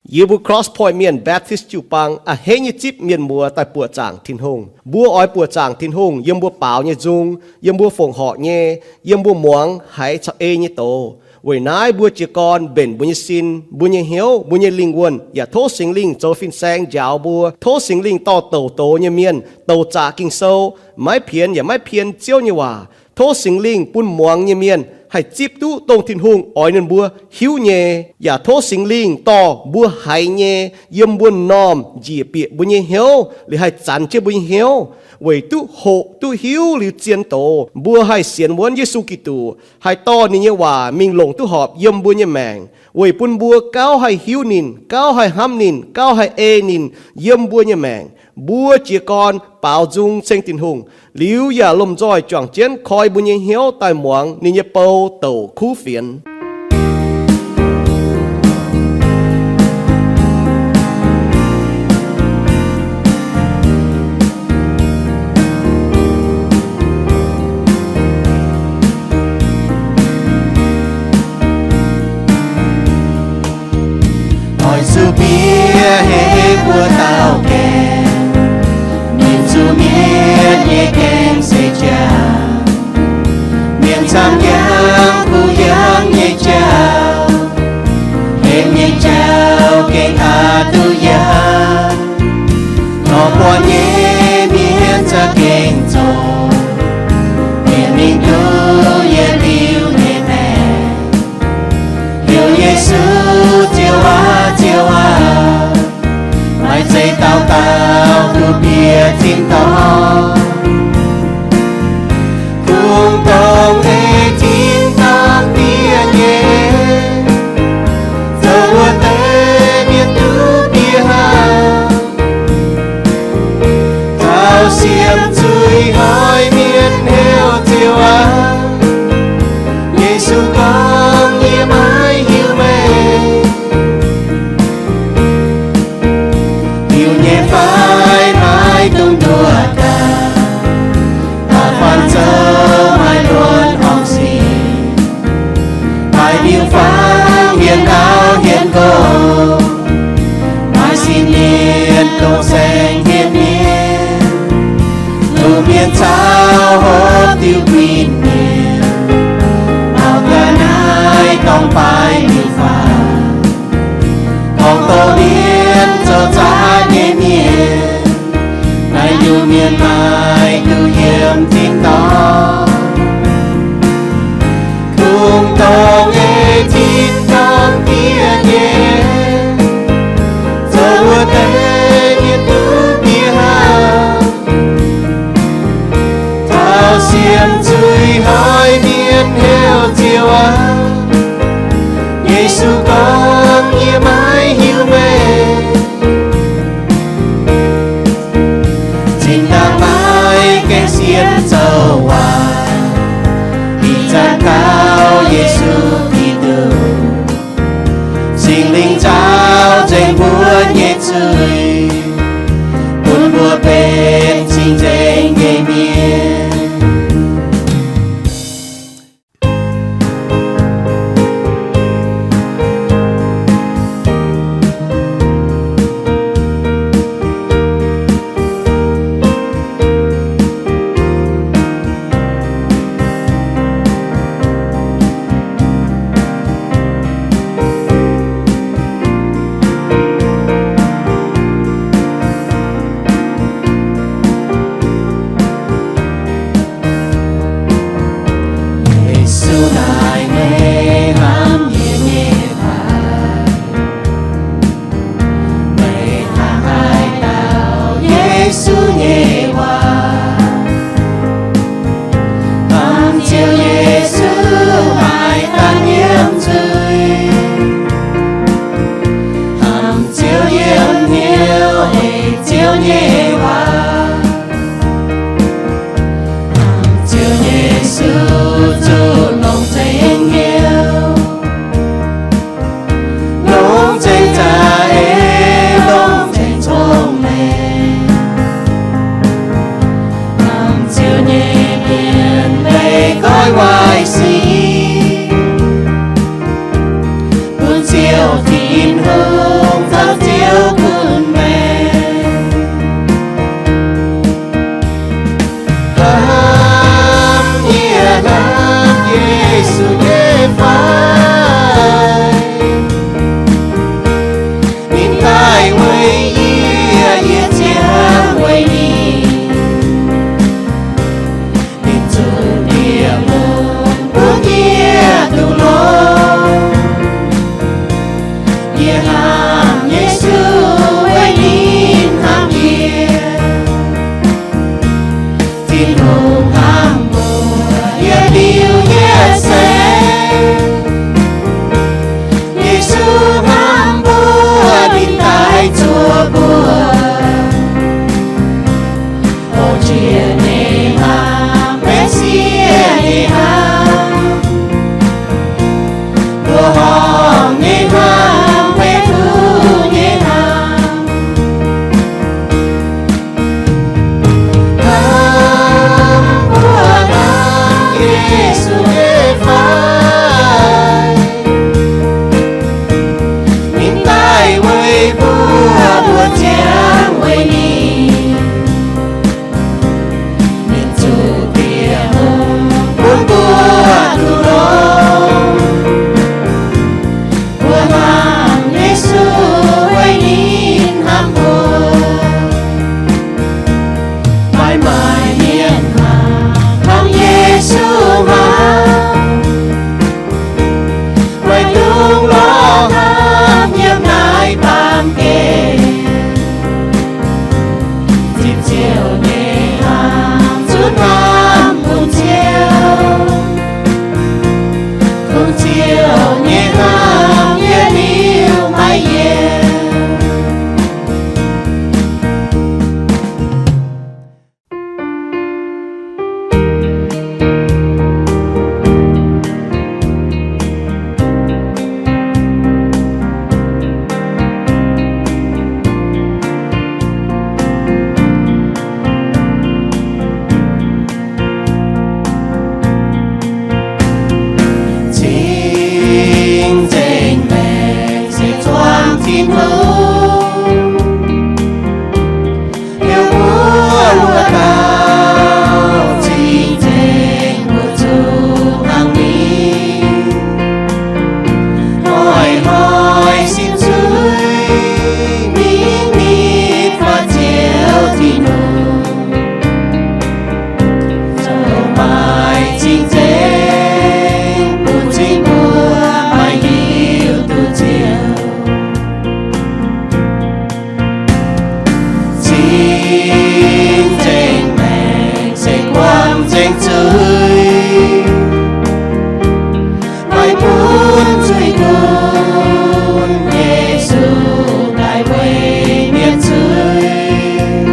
Yie mbuo Cross Point Mienh Baptist jiu-baang a'hneiv nyei zipv mienh muoz daaih buoqc zaangc Tin-Hungh. Mbuo oix buoqc zaangc Tin-Hungh yiem mbuo baaux nyei nzung, yiem mbuo fongc horc nyei, yiem mbuo muangx haiz caux ei nyei doz. Weic naaiv mbuo jiez gorn mbenc mbuo nyei sin, mbuo nyei hnyouv, mbuo nyei lingh wuonh, yaac tov Singx Lingh zoux fin-saeng njaaux mbuo. Tov Singx Lingh dorh douc doz nyei mienh, douc zaqc Ging-Sou, maiv pienx yaac maiv pien Ziouv nyei waac. Tov Singx Lingh bun muangx nyei mienh haih zipv duqv dongh Tin-Hungh oix ninh mbuo hiuv nyei. Yaac tov Singx Lingh dorh mbuo haiz nyei yiem mbuo m'normh njiec bieqc mbuo nyei hnyouv, liuz haih zanx jienv mbuo nyei hnyouv, weic duqv hoqc duqv hiuv liuz zien doz, mbuo haih sienx wuonv Yesu Giduc, haih dorh ninh nyei waac mingh longc duqv horpc yiem mbuo nyei maengc, weic bun mbuo gauh haih hiuv ninh, gauh haih hnamv ninh, gauh haih ei ninh yiem mbuo nyei maengc. Mbuo jiez gorn baaux nzung ceng Tin-Hungh, liuz yaac lomh nzoih juangc jienv koi mbuo nyei hnyouv daaih muangx ninh nyei bou douc kuv fienx. Oix zuqc bieqc hei mbuo dauh gaengh, ninh zuqc mietc nyei gaengh se jaax. Mienh camv yangh kuh yangh nyei jauv, hemx nyei jauv gengh aqc duqv yaac, nor buatc nyei mienh za'gengh zoqc, mienh mingh duqv yietc liuz nyei maengc. Heuc Yesu, Ziouv aac, Ziouv aac, maaih zeiz dauh dauh duqv bieqc tin-dorngh, kungx dongh ei tin-dorngh bieqc nyei, zoux wuov deix mienh duqv bieqc hnangv. Taux siemv zuiz hnoi mienh heuc Ziouv aac, Yesu gorngv, yie maiv hiuv meih. Diuh nyei fai maiv dungx nduov daaih. Heuc mbuo wuov dauh cing-nzengc mbuo zuqc hnangv ni. Hnoi-hnoi simv zuiz, mingh mingh faaux Ziouv Tin-Hungh, zoux maaih cing-nzengc bun zingh mbuo maaih hiuv duqv Ziouv. Cing-nzengc maengc se guangc nzengc zuiz, maaih bun zuiz-gunv. Yesu daaih weic mienh zuiz,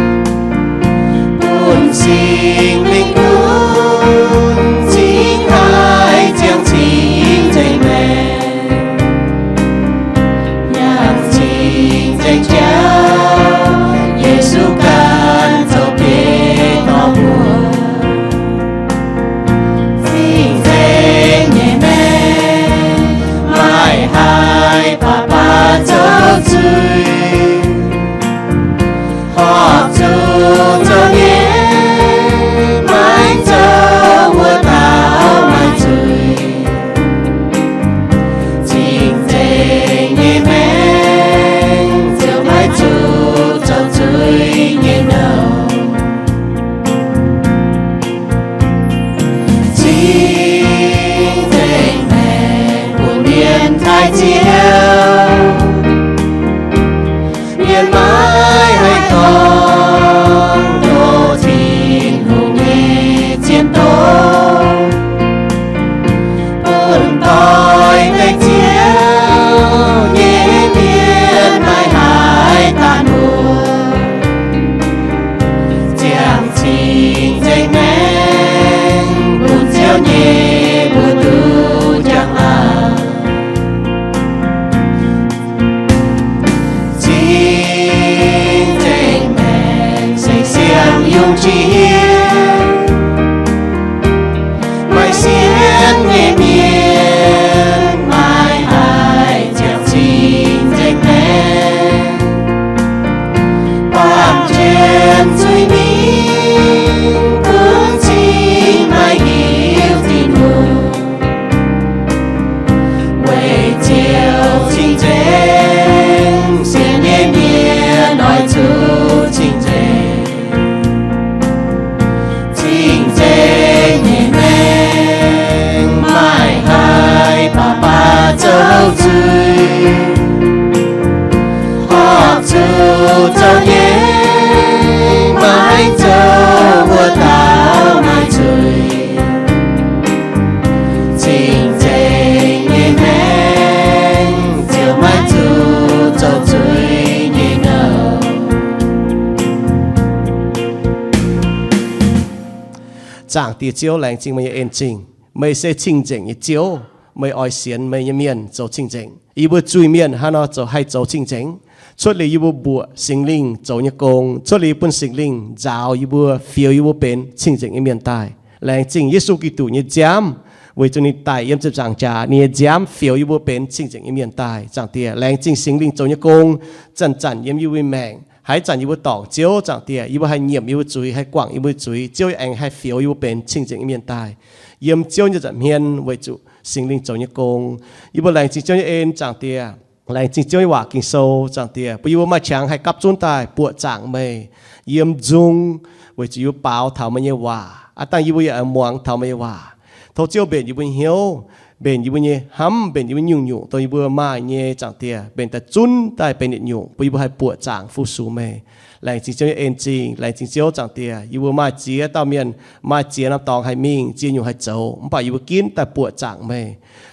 bun Singx Lingh gunv cingx haiz ziangh cing-nzengc maengc. Yangh cing-nzengc jauv, Yesu ganh zoux biei dorngx mbuo. Cing-nzengc nyei maengc maaih haiz baac baac zoux zuiz, horpc zuqc zoux nyei, maiv zoux wuov dauh maaih zuiz. Cing-nzengc nyei maengc ziouc maiv zuqc zoux zuiz nyei nouh. Cing-nzengc maengc bun mienh taaih Ziouv, mienh maiv haih dorngc ndoh Tin-Hungh nyei zien doz, bun doix deix Ziouv nyei mienh maiv haih daaih mbuo. Ziangh cing-nzengc maengc bun Ziouv nyei mbuo duqv njang-laangc. Cing-nzengc maengc se siang-yungz jiex, maaih sienx nyei mienh maiv haih ziangh cing-nzengc maengc, baamh jienv zuiz-mingh gunv cing maiv hiuv Tin-Hungh. Weic Ziouv cing-nzengc, sienx nyei mienh oix zuqc cing-nzengc. Cing-nzengc nyei maengc maaih haiz baac baac zoux zuiz, horpc zuqc zoux nyei, maiv zoux wuov dauh maaih zuiz. Cing-nzengc nyei maengc ziouc maiv zuqc zoux zuiz nyei nouh. Zaangc Diex Ziouv, laengz zingh meih nyei en zingh. Meih se cing-nzengc nyei Ziouv. Meih oix sienx meih nyei mienh zoux cing-nzengc. Yie mbuo zuiz-mienh hnangv nor zoux haih zoux cing-nzengc? Cuotv liuz yie mbuo mbuoqc Singx Lingh zoux nyei gong, cuotv liuz bun Singx Lingh nzaaux yie mbuo, fioux yie mbuo benx cing-nzengc nyei mienh daaih. Laengz zingh Yesu Giduc nyei nziaamv, weic zuqc ninh daic yiem ziepc nzaangc jaax, ninh nyei nziaamv fioux yie mbuo benx cing-nzengc nyei mienh daaih. Zaangc Diex, laengz zingh Singx Lingh zoux nyei gong zanc-zanc yiem yie mbuo nyei maengc, haaix zanc yie mbuo dorngc Ziouv, Zaangc Diex, yie mbuo haih nyiemc yie mbuo zuiz, haih guangc yie mbuo zuiz, Ziouv aengx haih fioux yie mbuo benx cing-nzengc nyei mienh daaih. Yiem Ziouv nyei nza'hmien weic zuqc Singx Lingh zoux nyei gong, yie mbuo laengz zingh Ziouv nyei en, Zaangc Diex. Laengz zingh Ziouv nyei waac Ging-Sou, Zaangc Diex, bun yie mbuo maaih qangx haih gapv zunv daaih buoqc zaangc meih yiem nzung, weic zuqc yie mbuo baaux taux meih nyei waac, aav dangh yie mbuo yaac muangx taux meih nyei waac. Tov Ziouv mbenc yie mbuo nyei hnyouv, mbenc yie mbuo nyei hnamv, mbenc yie mbuo nyungc-nyungc dongh yie mbuo maaih nyei, Zaangc Diex, mbenc daaih zunv daaih benx yietc nyungc, bun yie mbuo haih buoqc zaangc fu-sux meih. Laengz zingh Ziouv nyei en zingh, laengz zingh Ziouv, Zaangc Diex. Yie mbuo maaih ziex dauh mienh, maaih ziex norm dorngx haih mingh, ziex nyungc haih zoux, mv baac yie mbuo ginv daaih buoqc zaangc meih.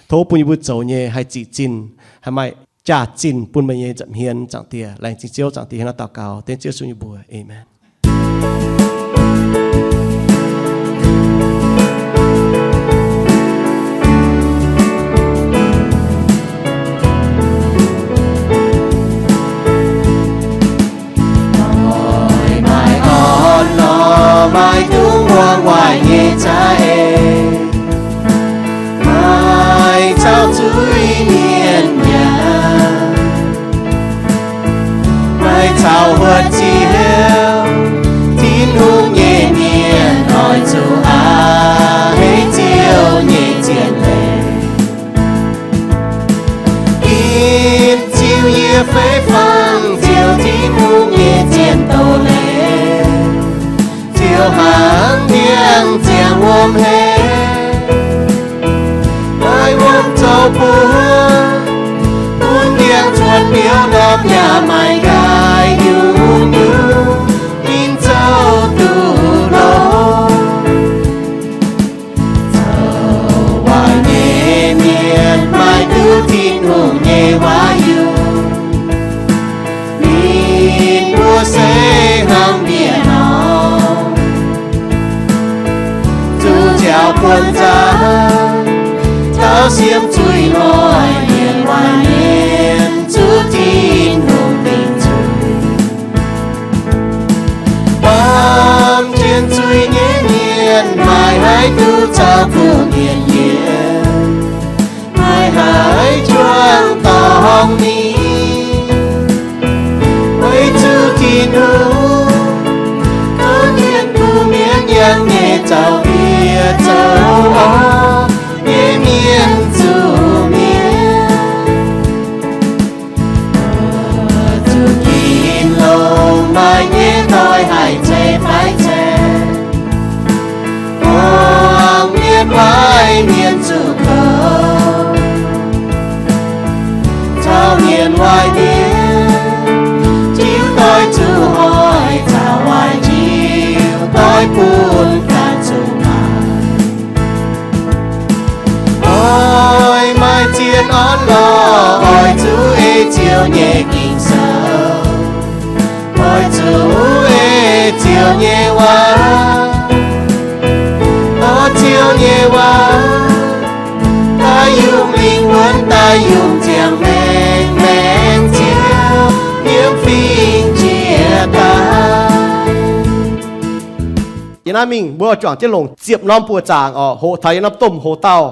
Tov bun yie mbuo zoux nyei haih ziqc zinh, haih maaih jaax-zinh bun meih nyei nza'hmien, Zaangc Diex. Laengz zingh Ziouv, Zaangc Diex, hnangv naaiv daux gaux dengv Ziouv Yesu nyei mbuox. Aamen. Maaih orn lorh, maaih dungz muangx waaic nyei za'eix, maaih zaux zuiz mienh mi'aqv. Taux wuov ziouc, Tin-Hungh nyei mienh oix zuqc a'hneiv Ziouv nyei zien leiz. Ginv Ziouv yie fei fangv Ziouv Tin-Hungh nyei zien doz-leiz. Ziouv hnangv ndiangx ziangh wuom haic, maaih wuom zoux buoz, bun ndiangx cuotv biouv norm yaac maaih nqaai nyungc-nyungc, ninh zoux duqv longx. Zoux waaic nyei mienh maaih duqv Tin-Hungh nyei waac yunh, ninh mbuo se hnangv mienh nor, zuqc nziaaux buonv zaangc, taux siemv zuiz hnoi, mienh waaic mienh zuqc Tin-Hungh dingc zuiz. Baamh gen zuiz nyei mienh maaih haaix duqv caux kuv mienh yiem? Maaih haaix juangc dorngc mingh? Weic zuqc Tin-Hungh gorngv, Mienh bun mienh yangh nyei zaux bieqc zoux orv nyei mienh zuqc mienh. Zuqc ginc longx maaih nyei doix haih ceix fai ceix, muangx mienh waaic mienh zuqc kouv, caux mienh waaic mienh jiu doix zuqc hoic, caux waaic jiu doix bun ganh zuqc maaic. Oix maaih zien orn-lorqc, oix zuqc ei Ziouv nyei Ging-Sou, oix zuqc ei Ziouv nyei waac, oix Ziouv nyei waac daaih yungz lingh wuonx, daaih yungz ziangh maengc, maengc Ziouv yiem fingx jiex daaih. Yiem naaiv mingh mbuo juangc jienv longc ziepc norm buoqc zaangc oc, hoqc taux yiem norm domh hoc-dauh.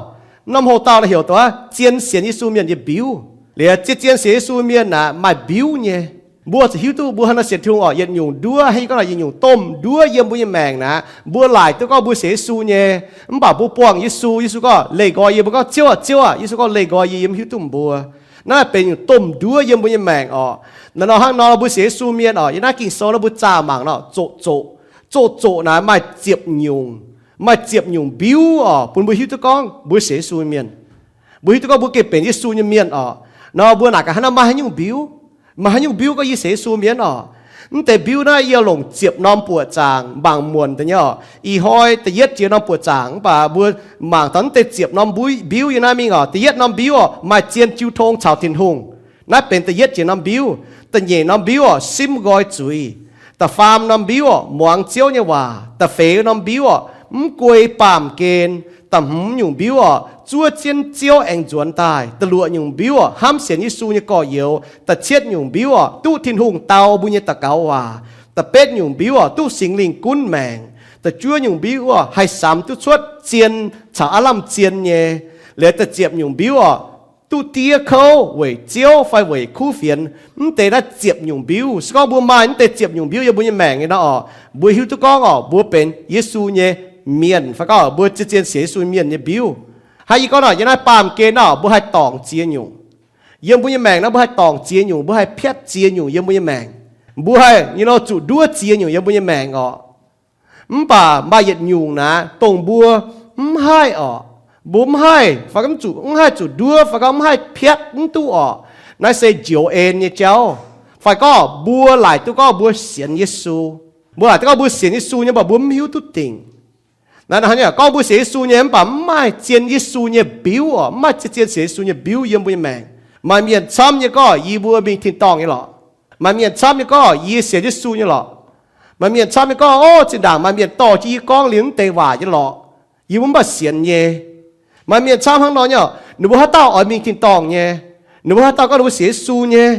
Norm hoc-dauh naaiv heuc duqv zien sienx Yesu mienh nyei mbiuv. Liuz zien, zien sienx Yesu mienh aeqv, maaih mbiuv nyei. Mbuo zuqc hiuv duqv mbuo hnangv nor sienx Tin-Hungh oc, yietc nyungc nduov, haaix nyungc gorngv yietc nyungc domh nduov yiem mbuo nyei maengc naaic, mbuo laaic duqv gorngv mbuo sienx Yesu nyei. Mv baac mbuo buangh Yesu, Yesu gorngv leih nqoi yie, mbuo gorngv, Ziouv aah, Ziouv aah. Yesu gorngv leih nqoi yie, yie mv hiuv duqv mbuo. Naaiv benx nyungc domh nduov yiem mbuo nyei maengc oc. Naaiv nor hnangv nor mbuo sienx Yesu mienh oc, yiem naaiv Ging-Sou nor mbuo zaah mangc nor, zoqc zoqc, zoqc zoqc naaic maaih ziepc nyungc, maaih ziepc nyungc mbiuv oc, bun mbuo hiuv duqv gorngv mbuo sienx Yesu mienh. Mbuo hiuv duqv gorngv mbuo gengh benx Yesu nyei mienh oc. Nor mbuo naaic gaax hnangv naaiv maaih haaix nyungc mbiuv, maaih haaix nyungc mbiuv gorngv yie sienx Yesu mienh oc. Mv deix mbiuv naaiv yie longc ziepc norm buoqc zaangc mangc muonc deix nyei oc. Ih hnoi da'yietv jiex norm buoqc zaangc, mv baac mbuo mangc taux mv deix ziepc norm mbiuv yiem naaiv mingh oc. Da'yietv norm mbiuv oc, maaih zien jiu tong caux Tin-Hungh. Naaiv benx da'yietv jiex norm mbiuv. Da'nyeic norm mbiuv oc, simv nqoi zuiz. Da'faam norm mbiuv oc, muangx Ziouv nyei waac. Da'feix norm mbiuv oc, mv guei baamh gen. Da'hmz nyungc mbiuv oc, zuov jienv Ziouv aengx nzuonx daaih. Da'luoqc nyungc mbiuv oc, hnamv sienx Yesu nyei gorx-youz. Da'cietv nyungc mbiuv oc, duqv Tin-Hungh dau mbuo nyei daux gaux waac. Da'betv nyungc mbiuv oc, duqv Singx Lingh gunv maengc. Da'juov nyungc mbiuv oc, haih samx duqv cuotv zien caux aav lamh zien nyei. Liuz da'ziepc nyungc mbiuv oc, duqv diev kouv weic Ziouv fai weic kuv fienx. Mv deix naaiv ziepc nyungc mbiuv. Se gorngv mbuo maaih mv deix ziepc nyungc mbiuv yiem mbuo nyei maengc nyei nor oc, mbuo hiuv duqv gorngv oc, mbuo benx Yesu nyei mienh fai gorngv mbuo zien-zien sienx Yesu mienh nyei mbiuv. Hnangv yie gorngv nor, yiem naaiv baamh gen nor mbuo haih dorngc ziex nyungc. Yiem mbuo nyei maengc nor mbuo haih dorngc ziex nyungc, mbuo haih piatv ziex nyungc yiem mbuo nyei maengc. Mbuo haih nyei nor zuqc nduov ziex nyungc yiem mbuo nyei maengc oc. Mv baac maaih yietc nyungc naaic dongh mbuo mv haih oc. Mbuo mv haih fai gorngv zuqc, mv haih zuqc nduov fai gorngv mv haih piatv mv duqv oc. Naaiv se njoux en nyei jauv. Fai gorngv mbuo laaic duqv gorngv mbuo sienx Yesu. Mbuo laaic duqv gorngv mbuo sienx Yesu nyei, mv baac mbuo mv hiuv duqv dingc. Naaiv gorngv mbuo sienx Yesu nyei, mv baac mv maaih zien Yesu nyei mbiuv oc, mv maaih zien-zien sienx Yesu nyei mbiuv yiem mbuo nyei maengc. Maaih mienh camv nyei gorngv yie mbuo mingh tin-dorngh nyei lorqc. Maaih mienh camv nyei gorngv yie sienx Yesu nyei lorqc. Maaih mienh camv nyei gorngv, ov, zinh ndaangc maaih mienh dorh jienv yie gorngv liuz mv deix waac nyei lorqc, yie mbuo mv baac sienx nyei. Maaih mienh camv hnangv nor nyei, ninh mbuo haaix dauh oix mingh tin-dorngh nyei? Ninh mbuo haaix dauh gorngv ninh mbuo sienx Yesu nyei,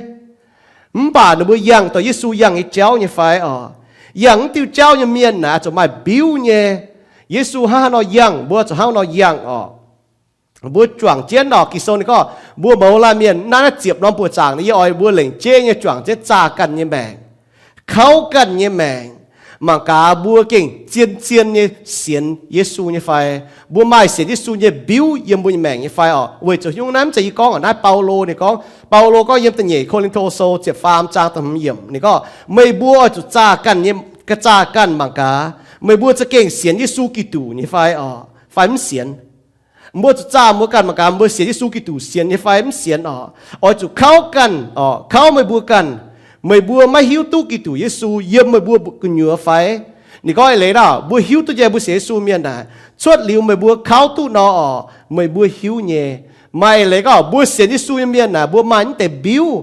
mv baac ninh mbuo yangh dorh Yesu yangh nyei jauv nyei fai oc? Yangh mv diuh jauv nyei mienh naaic zuqc maaih mbiuv nyei. Yesu hnangv haaix nor yangh, mbuo zuqc hnangv nor yangh oc. Mbuo juangc jienv oc, Ging-Sou ninh gorngv mbuo mouz laanh mienh naaiv, naaiv ziepc norm buoqc zaangc, yie oix mbuo lengc jeiv nyei juangc jienv zaah ganh nyei maengc. kauv ganh nyei maengc. Mangc gaax mbuo gengh zien-zien nyei sienx Yesu nyei fai? Mbuo maaih sienx Yesu nyei mbiuv yiem mbuo nyei maengc nyei fai orqc? Weic zuqc nyungc naaiv mv zeiz yie gorngv orqc, naaiv Baulo ninh gorngv. Baulo gorngv yiem da'nyeic Ko^lin^to Sou ziepc faam zaang da'hmz yiemc ninh gorngv, meih mbuo oix zuqc zaah ganh nyei, ga'zaah ganh mangc gaax, meih mbuo za'gengh sienx Yesu Giduc nyei fai orqc, fai mv sienx? Mbuo zuqc zaah mbuo ganh mangc gaax, mbuo sienx Yesu Giduc sienx nyei fai mv sienx orqc? Oix zuqc kauv ganh orqc, kauv meih mbuo ganh. Meih mbuo maiv hiuv duqv Giduc Yesu yiem meih mbuo gu'nyuoz fai? Ninh gorngv eix leiz naaic, mbuo hiuv duqv nyei, mbuo sienx Yesu mienh naaic, cuotv liuz meih mbuo kauv duqv nor orqc, meih mbuo hiuv nyei. Maaih eix leiz gorngv mbuo sienx Yesu nyei mienh naaic, mbuo maaih naaiv deix mbiuv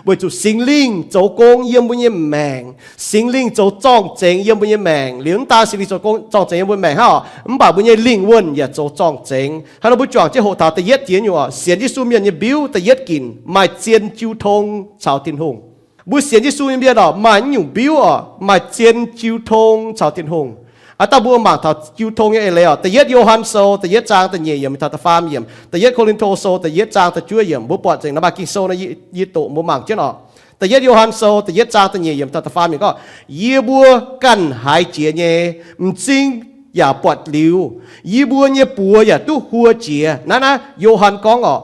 weic zuqc Singx Lingh zoux gong yiem mbuo nyei maengc. Singx Lingh zoux zorng-zengx yiem mbuo nyei maengc. Liuz mv daan Singx Lingh zoux gong zorng-zengx yiem mbuo maengc hnangv orqc, mv baac mbuo nyei lingh wuonh yaac zoux zorng-zengx. Hnangv nor mbuo juangc jienv hoqc taux da'yietv jiex nyungc orqc, sienx Yesu mienh nyei mbiuv da'yietv ginc maaih zien jiu tong caux Tin-Hungh. Mbuo sienx Yesu nyei mienh orqc, maaih naaiv nyungc mbiuv orqc, maaih zien jiu tong caux Tin-Hungh. Aav dangh mbuo mangc taux jiu tong nyei eix leiz orqc, da'yietv Yo^han Sou da'yietv zaang da'nyeic yiemc taux da'faam yiemc, da'yietv Ko^lin^to Sou da'yietv zaang da'juov yiemc. Mbuo buatc nzengc naaiv maaih Ging-Sou nor, yie doqc mbuo mangc jienv orqc. Da'yietv Yo^han Sou da'yietv zaang da'nyeic yiemc taux da'faam yiemc gorngv, yie mbuo ganh haiz jiex nyei, m'zing yaac buatc liuz, yie mbuo nyei buoz yaac duqv huo jiex. Naaiv naaiv Yo^han gorngv orqc,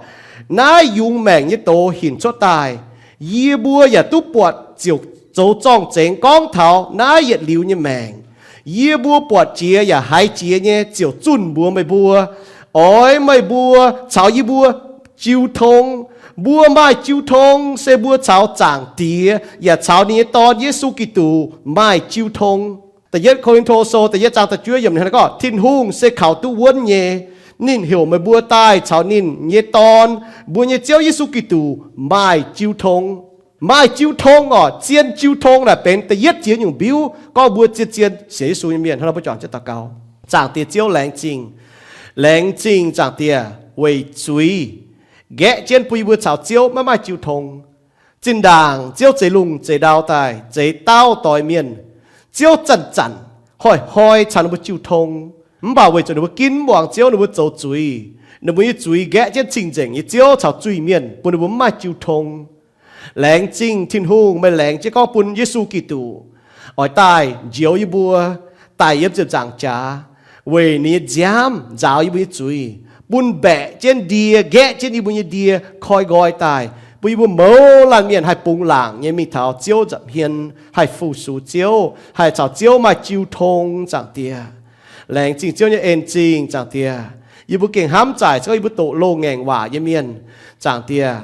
naaiv yungz maengc nyei doz hinc cuotv daaih, yie mbuo yaac duqv buatc ziouc zoux zorng-zengx gorngv taux naaiv yietc liuz nyei maengc. Yie mbuo buatc jiex yaac haiz jiex nyei ziouc zunh mbuox meih mbuo, oix meih mbuo caux yie mbuo jiu tong. Mbuo maaih jiu tong se mbuo caux Zaangc Diex yaac caux ninh nyei Dorn, Yesu Giduc, maaih jiu tong. Da'yietv Ko^lin^to Sou da'yietv zaang da'juov yiemc ninh gorngv, Tin-Hungh se kaux duqv wuonv nyei. Ninh heuc meih mbuo daaih caux ninh nyei Dorn, mbuo nyei Ziouv Yesu Giduc, maaih jiu tong. Maaih jiu tong orqc, zien jiu tong naaic benx da'yietv jiex nyungc mbiuv gorngv mbuo zien-zien sienx Yesu nyei mienh. Hnangv nor mbuo juangc jienv daux gaux. Zaangc Diex Ziouv, laengz zingh. Laengz zingh Zaangc Diex weic zuiz nqaeqv jienv bun yie mbuo caux Ziouv maiv maaih jiu tong. Zinh ndaangc Ziouv zeix lungh zeix ndau daaih, zeix dauh doix mienh, Ziouv zanc-zanc hnoi-hnoi caux ninh mbuo jiu tong. Mv baac weic zuqc ninh mbuo ginv mv muangx Ziouv, ninh mbuo zoux zuiz. Ninh mbuo nyei zuiz nqaeqv jienv cing-nzengc nyei Ziouv caux zuiz-mienh, bun ninh mbuo mv maaih jiu tong. Laengz zingh Tin-Hungh, meih laengz jienv gorngv bun Yesu Giduc oix daaih njoux yie mbuo, daic yiem ziepc nzaangc jaax, weic ninh nyei nziaamv nzaaux yie mbuo nyei zuiz, bun mbaeqc jienv ndie, nqaeqv jienv yie mbuo nyei ndie, koi nqoi daaih, bun yie mbuo mouz laanh mienh haih bungx laangc nyei mingh taux Ziouv nza'hmien, haih fu-sux Ziouv, haih caux Ziouv maaih jiu tong, Zaangc Diex. Laengz zingh Ziouv nyei en zingh, Zaangc Diex. Yie mbuo gengh hnamv zaaic se gorngv yie mbuo doqc loz-ngaengc waac nyei mienh, Zaangc Diex,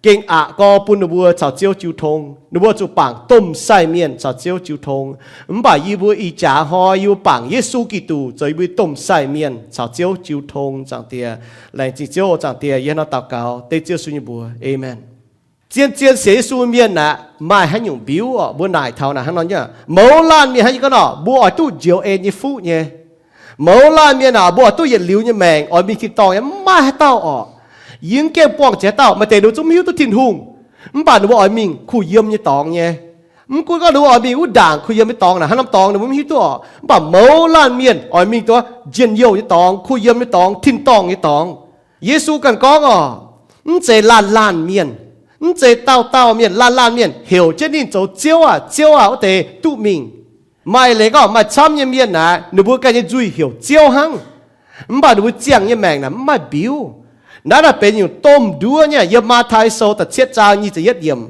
gengh aqc gau bun ninh mbuo caux Ziouv jiu tong. Ninh mbuo zuqc bangc domh sai mienh caux Ziouv jiu tong. Mv baac yie mbuo ih jaax hnoi yie mbuo bangc Yesu Giduc zoux yie mbuo domh sai mienh caux Ziouv jiu tong, Zaangc Diex. Laengz zingh Ziouv, Zaangc Diex. Yie hnangv nor daux gaux dengv Ziouv Yesu nyei mbuox, aamen. Zien-zien sienx Yesu mienh aeqv, maaih haaix nyungc mbiuv orqc? Mbuo naaic taux naaic hnangv nor nyei, mouz laanh mienh hnangv yie gorngv nor, mbuo oix duqv njoux en nyei fuqv nyei. Mouz laanh mienh aeqv, mbuo oix duqv yietc liuz nyei maengc, oix mingh tin-dorngh nyei, mv maaih haaix dauh orqc. Yie mv gaengh buangh jiex haaix dauh. Maaih deix ninh mbuo zungv mv hiuv duqv Tin-Hungh, mv baac ninh mbuo oix mingh kuh yiem nyei dorngx nyei. Mv gunv gorngv ninh mbuo oix mingh wuov ndaangc kuh yiem nyei dorngx naaic, haaix norm dorngx ninh mbuo mv hiuv duqv orqc. Mv baac mouz laanh mienh oix mingh duqv njien-youh nyei dorngx, kuh yiem nyei dorngx, tin-dorngh nyei dorngx. Yesu ganh gorngv orqc, mv zeiz laanh laanh mienh, mv zeiz dauh dauh mienh, laanh laanh mienh heuc jienv ninh zoux Ziouv aah, Ziouv aah wuov deix duqv mingh. Maaih leiz gorngv maaih camv nyei mienh naaic, ninh mbuo ganh nyei nzuih heuc Ziouv hnangv, mv baac ninh mbuo ziangh nyei maengc naaic mv maaih mbiuv. Naaiv naaic benx nyungc domh nduov nyei. Yiem Matv^tai Sou da'cietv zaang nyic ziepc yietv yiemc,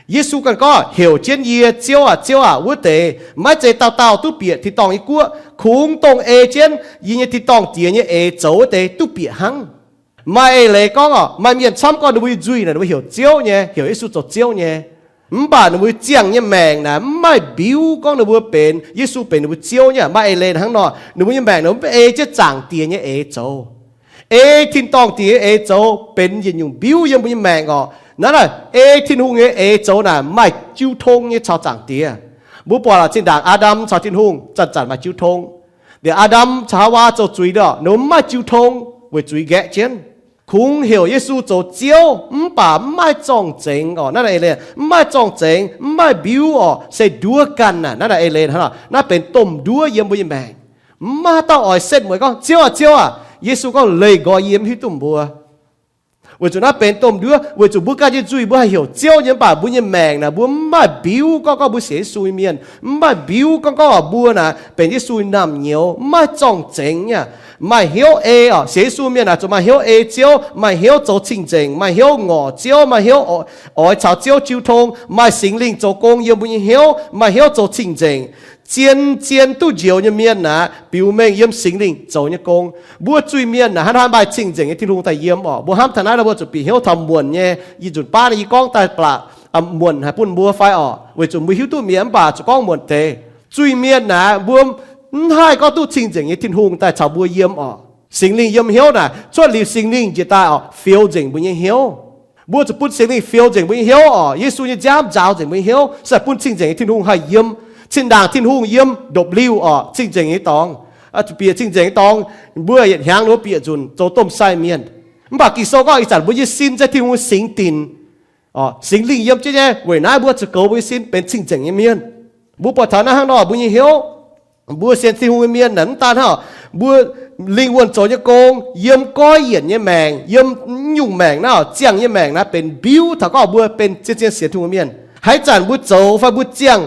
Yesu ganh gorngv, heuc jienv yie Ziouv aah, Ziouv aah wuov deix, maiv zeiz dauh dauh duqv bieqc tin-dorngh nyei guoqv, kungx dongh ei jienv yie nyei tin-dorngh Diex nyei eix zoux wuov deix duqv bieqc hnangv. Maaih eix leiz gorngv orqc, maaih mienh camv gorngv ninh mbuo nyei nzuih naaic ninh mbuo heuc Ziouv nyei, heuc Yesu zoux Ziouv nyei. Mv baac ninh mbuo ziangh nyei maengc naaic mv maaih mbiuv gorngv ninh mbuo benx, Yesu benx ninh mbuo Ziouv nyei. Maaih eix leiz hnangv nor, ninh mbuo nyei maengc naaic mv ei jienv Zaangc Diex nyei eix zoux. Ei tin-dorngh Diex nyei eix zoux benx yietc nyungc mbiuv yiem mbuo nyei maengc orqc. Naaiv naaic ei Tin-Hungh nyei eix zoux naaic maaih jiu tong nyei caux Zaangc Diex. Mbuo buatc zinh ndaangc Aa^ndam caux Tin-Hungh zanc-zanc maaih jiu tong. Liuz Aa^ndam caux Haawaa zoux zuiz nor, ninh mbuo mv maaih jiu tong weic zuiz nqaeqv jienv. Kungx heuc Yesu zoux Ziouv, mv baac mv maaih zorng-zengx orqc. Naaiv naaic eix leiz mv maaih zorng-zengx, mv maaih mbiuv orqc, se nduov ganh naaic. Naaiv naaic eix leiz hnangv nor, naaiv benx domh nduov yiem mbuo nyei maengc. Mv maaih haaix dauh oix setv mueiz gorngv, Ziouv aah, Ziouv aah. Yesu gorngv, leih nqoi yie, mv hiuv duqv mbuo. Weic zuqc naaiv benx domh nduov, weic zuqc mbuo ganh nyei nzuih mbuo haih heuc Ziouv nyei, mv baac mbuo nyei maengc naaic mbuo mv maaih mbiuv gorngv, gorngv mbuo sienx Yesu nyei mienh, mv maaih mbiuv gorngv, gorngv mbuo naaic benx Yesu nyei naamh nyouz, mv maaih zorng-zengx nyei. Maaih hnyouv ei orqc, sienx Yesu mienh naaic zuqc maaih hnyouv ei Ziouv, maaih hnyouv zoux cing-nzengc, maaih hnyouv ngorc Ziouv, maaih hnyouv oix caux Ziouv jiu tong, maaih Singx Lingh zoux gong yiem mbuo nyei hnyouv, maaih hnyouv zoux cing-nzengc. Zien, zien duqv njoux nyei mienh naaic biux mengh yiem Singx Lingh zoux nyei gong. Mbuo zuiz-mienh naaic hnangv haaix maaih cing-nzengc nyei Tin-Hungh daaih yiem orqc? Mbuo hnamv taux naaiv nor mbuo zuqc bieqc hnyouv taux muonc nyei. Yie nzunc baav naaiv yie gorngv daaih baac muonc haic bun mbuo fai orqc? Weic zuqc mbuo hiuv duqv mi'aqv, mv baac zuqc gorngv muonc deix. Zuiz-mienh naaic mbuo mv haih gorngv duqv cing-nzengc nyei Tin-Hungh daaih caux mbuo yiem orqc? Singx Lingh yiem hnyouv naaic, cuotv liuz Singx Lingh njiec daaih orqc, fioux nzengc mbuo nyei hnyouv. Mbuo zuqc bun Singx Lingh fioux nzengc mbuo nyei hnyouv orqc. Yesu nyei nziaamv nzaaux nzengc mbuo nyei hnyouv, se bun cing-nzengc nyei Tin-Hungh haih yiem. Zinh ndaangc Tin-Hungh yiem ndopv-liuh orqc, cing-nzengc nyei dorngx, zuqc bieqc cing-nzengc nyei dorngx, mbuo yietc hnyangx ninh mbuo bieqc nzunc zoux domh sai mienh. Mv baac Ging-Sou gorngv ih zanc mbuo nyei sin se Tin-Hungh nyei singx dinc. Singx Lingh yiem jienv nyei, weic naaiv mbuo zuqc goux mbuo nyei sin benx cing-nzengc nyei mienh. Mbuo buatc taux naaiv hnangv nor, mbuo nyei hnyouv, mbuo sienx Tin-Hungh nyei mienh naaic mv daan hnangv, mbuo lingh wuonh zoux nyei gong, yiem goiv yienc nyei maengc, yiem nyungc maengc naaiv, ziangh nyei maengc naaiv benx mbiuv taux gorngv mbuo benx zien-zien sienx Tin-Hungh nyei mienh. Haaix zanc mbuo zoux fai mbuo ziangh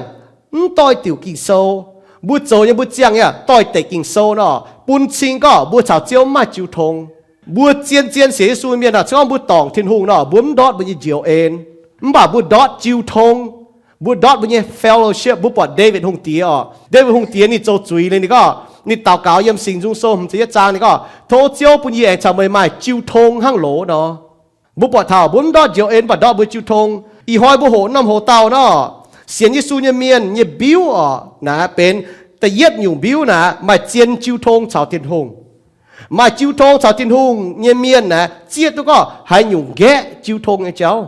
mv doix-diuc Ging-Sou, mbuo zoux nyei mbuo ziangh yaac doix-dekc Ging-Sou nor, bun cing gorngv mbuo caux Ziouv mv maaih jiu tong. Mbuo zien-zien sienx Yesu nyei mienh naaic, se gorngv mbuo dorngc Tin-Hungh nor, mbuo mv ndortv mbuo nyei njoux en, mv baac mbuo ndortv jiu tong. Mbuo ndortv mbuo nyei fellowship. Mbuo buatc Ndaawitv Hungh Diex orqc, Ndaawitv Hungh Diex ninh zoux zuiz liuz ninh gorngv, ninh daux gaux yiem Singx Nzung Sou hmz ziepc yietv zaang ninh gorngv, Tov Ziouv bun yie aengx caux meih maaih jiu tong hnangv loz nor. Mbuo buatc taux mbuo mv ndortv njoux en, mv baac ndortv mbuo jiu tong. Ih hnoi mbuo hoqc norm hoc dauh nor, sienx Yesu nyei mienh nyei mbiuv orqc, naaiv benx da'yietv nyungc mbiuv naaiv maaih zien jiu tong caux Tin-Hungh. Maaih jiu tong caux Tin-Hungh nyei mienh naaiv zieqv duqv gorngv haaix nyungc nqaeqv jiu tong nyei jauv.